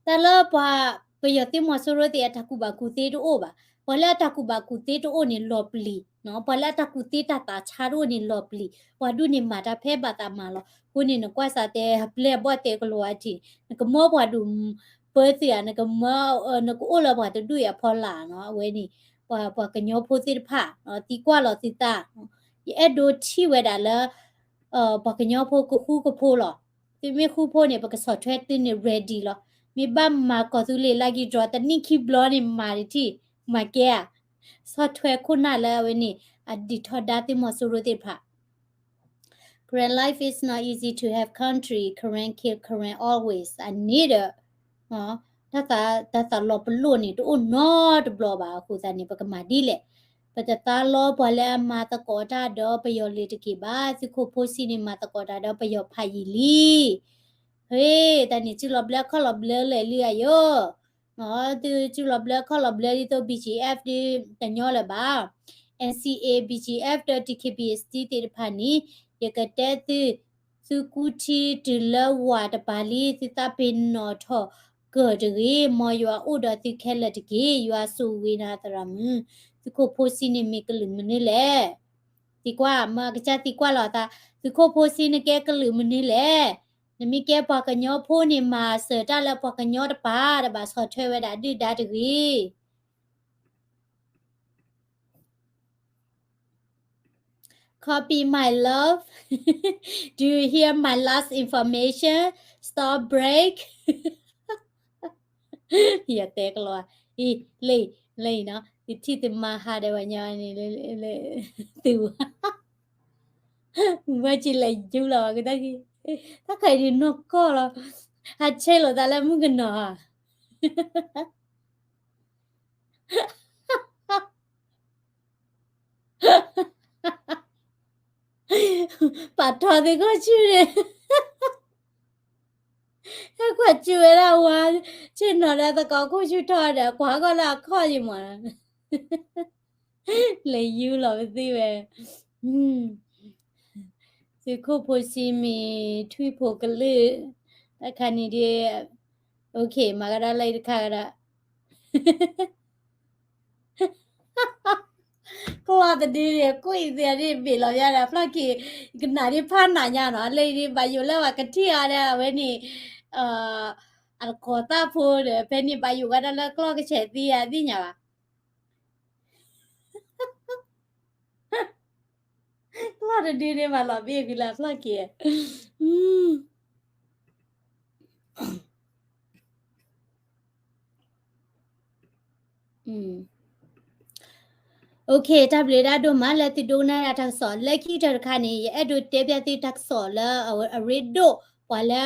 တၢ်လၢပှၤပယီၤသုးမီၤစိရိၤသ့ၣ် အတၢ်ကူၣ်ဘၣ်ကူၣ်သ့တအိၣ်ဘၣ်. ပှၤလၢအတၢ်ကူၣ်ဘၣ်ကူၣ်သ့တအိၣ်န့ၣ်လီၤပျံၤ, ပှၤလၢအတၢ်ကူၣ်သ့တၢ်သးဆါတအိၣ်န့ၣ်လီၤပျံၤ, ပှၤဒူၣ်န့ၣ်မၤတၢ်ဖဲဘၣ်သးမၤလီၤ. အဃိန့ၣ် နကွၢ်စးတဲအပျဲၢ်အဘီၣ်တဲကလၤဝါတထံး, နကမၢပှၤဒူၣ်ပၢသုဧါ, နကမၢ, နကအိၣ်လၢပှၤတဒူၣ်အံၤအဖီလာ်နီၤ. အဝဲန့ၣ် ပှၤ, ပှၤကညီဖိသ့ၣ်တဖၣ် သံကွၢ်လီၤသုသး, ယအဲၣ်ဒိးထံၣ်ဝဲဒၣ်လၢ ပှၤကညီဖိကဃူကဖိလီၤ. သုမ့ၢ်ဃူဖိန့ၣ် ပကဆီၣ်ထွဲသုန့ၣ် ready လီၤ. မ့ၢ်ဘၣ်မၤကီၢ်သူလ့ၤ lucky draw တနံၣ်ခံဘျီန့ၣ် မၤတထံၣ်, မၤကဲဧါ. ဆီၣ်ထွဲခိၣ်နၢ်လၢအဝဲန့ၣ် အဒုးထီဒါသုးမီၤစိရိၤသ့ၣ်တဖၣ် Karen life is not easy to have country, Karen kill Karen always. အန့ၣ်ဒီး တၢ်သးလီၤပလိာ်န့ၣ် တအိၣ်နီတဘျီဘၣ်. အဃိသတးန့ၣ် ပကမၤဒ်လဲၣ် ပတသးလီပှၤလၢအမၤသကိးတၢ်ဒီးပယီၤလၢၤတက့ၢ်ဘၣ်. သုးခိၣ်ဖိဆံးန့ၣ် မၤသကိးတၢ်ဒီးပယီၤဖးယံာ်လံ. ဟ့, တၢ်န့ၣ် စုလီၤဘျၢခီၣ်လီၤဘျၢလၢာ်လံဧါယိၤ. သုစုလီၤဘျၢခီၣ်လီၤဘျၢဒ်သိး BGF ဒ်တညီလၢၤဘၣ်. NCA, BGF ဒီး DKBA သ့ၣ်တဖၣ်န့ၣ် ယကတဲသု, သုကူထံတုၤလၢဝၤတပၤလံ, သုသးပ့ၤနီၣ်ထီၣ်ကၢၢ်တဂ့ၤ. မ်ယွၤအိၣ်ဒီးသုခဲလၢာ်တက့ၢ်. ယွၤဆိၣ်ဂ့ၤနၤသရၣ်မုၣ်. သုးခိၣ်ဖိဆံးန့ၣ်မ့ၢ်ကလုာ်မနုၤလဲၣ်. သံကွၢ်, မ့ၢ်ကစၢ်သံကွၢ်လီၤအသး, သုးခိၣ်ဖိဆံးနကဲကလုာ်မနုၤလဲၣ်. နမ့ၢ်ကဲပှၤကညီဖိန့ၣ် မၤစၢၤတၢ်လၢပှၤကညီတပၤ, ဒီးဘၣ်ဆီၣ်ထွဲဝဲဒၣ်ဒုၣ်ဒါတဂ့ၤ. Copy my love. Do you hear my last information? Stop break. ယတဲကလီၤ, အံၤ, လၢအံၤ, လၢအံၤနီၤ, သုထံၣ်သုမၤဟးဒီးပှၤညီန့ၣ်, သု, ဝဲကလဲၤယူလီၤကတၢၢ်, တၢ်ခါအံၤဒုးနီၢ်ကီၢ်လီၤ, ဟးဆဲးလိာ်သးလၢမုၣ်ကနီၤဧါ. ပာ်ထီၣ်သုးခိၣ်ဆံးန့ၣ်, ဟဲကွၢ်စူၣ်ဝဲဒၣ်ဝါ, ဆ့ၣ်နီၤဒီးသကိးခိၣ်ဆူၣ်ထီၣ်ဒီး ကွၢ်ကီၢ်လၢအခီၣ်ယံၤမး, လဲၤယူလီၤပသံဝဲ. သုးခိၣ်ဖိဆံးမ့ၢ်ထွံၣ်ဖိကလုာ်, တၢ်ခါန့ၣ်ဒ်, OK, မၤကဒီးလၢအံၤတခါကဒီး. ကျီၢ်တဒုန့ၣ် ကွံာ်သ့ဒ်ဘ့ၣ်လီၤယါဒီး ဖျီၣ်က့ၤ, ကနၣ်ဒ်ဖးနးညါနီၤ, လၢအံၤဒ်ဘၣ်ယိၣ်လၢပှၤကထံၣ်အီၤဒီး အဝဲန့ၣ်, အတကိးသၣ်ဖိဒီး ဖဲန့ၣ်ဘၣ်ယိၣ်ဝဲဒၣ်လၢကျီၢ်ကဆဲးသံယါသ့ၣ်ညါဘၣ်. ကျီၢ်တဒုန့ၣ်မၤလီၤဘ့ၣ်ကွံာ်လၢအဖျီၣ်က့ၤ. OK, တၢ်ဘျုးဒိၣ်မးလၢသုဒိကနၣ်ဒၣ်တၢ်ကစီၣ်. လၢခံကတၢၢ်တခါန့ၣ် ယအဲၣ်ဒိးတဲဖျါသုတၢ်ကစီၣ်လၢအရ့ဒိၣ်, ပှၤလၢ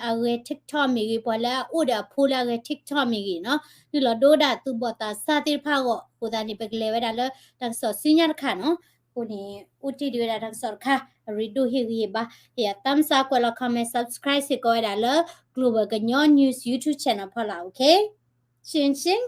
အဂဲၤ TikTok မ့ၢ်ဂ့ၤ, ပှၤလၢအအိၣ်ဒီးအဖိလၢအဂဲၤ TikTok မ့ၢ်ဂ့ၤနီၤ, နုာ်လီၤဒိဝဲဒၣ်သူၣ်ဘီၣ်သးစၢ်သ့ၣ်တဖၣ်အဂီၢ်. အဃိသတးန့ၣ် ပကလဲၤဝဲဒၣ်လၢတၢ်ကစီၣ်ဆူညါတခါနီၤ. အဃိန့ၣ် အိၣ်တ့ၢ်ဒံးဝဲဒၣ်တၢ်ကစီၣ်တခါ အရ့ဒိၣ်ဟ့ၣ်ဂံၢ်ဟ့ၣ်ဘါ, ဟ့ၣ်ယၤ thumbs up, ကွဲးလီၤ comment, subscribe စ့ၢ်ကီးဝဲဒၣ်လၢ Global ကညီ News YouTube channel ဖီလာ်, OK? ရှင်းရှင်း.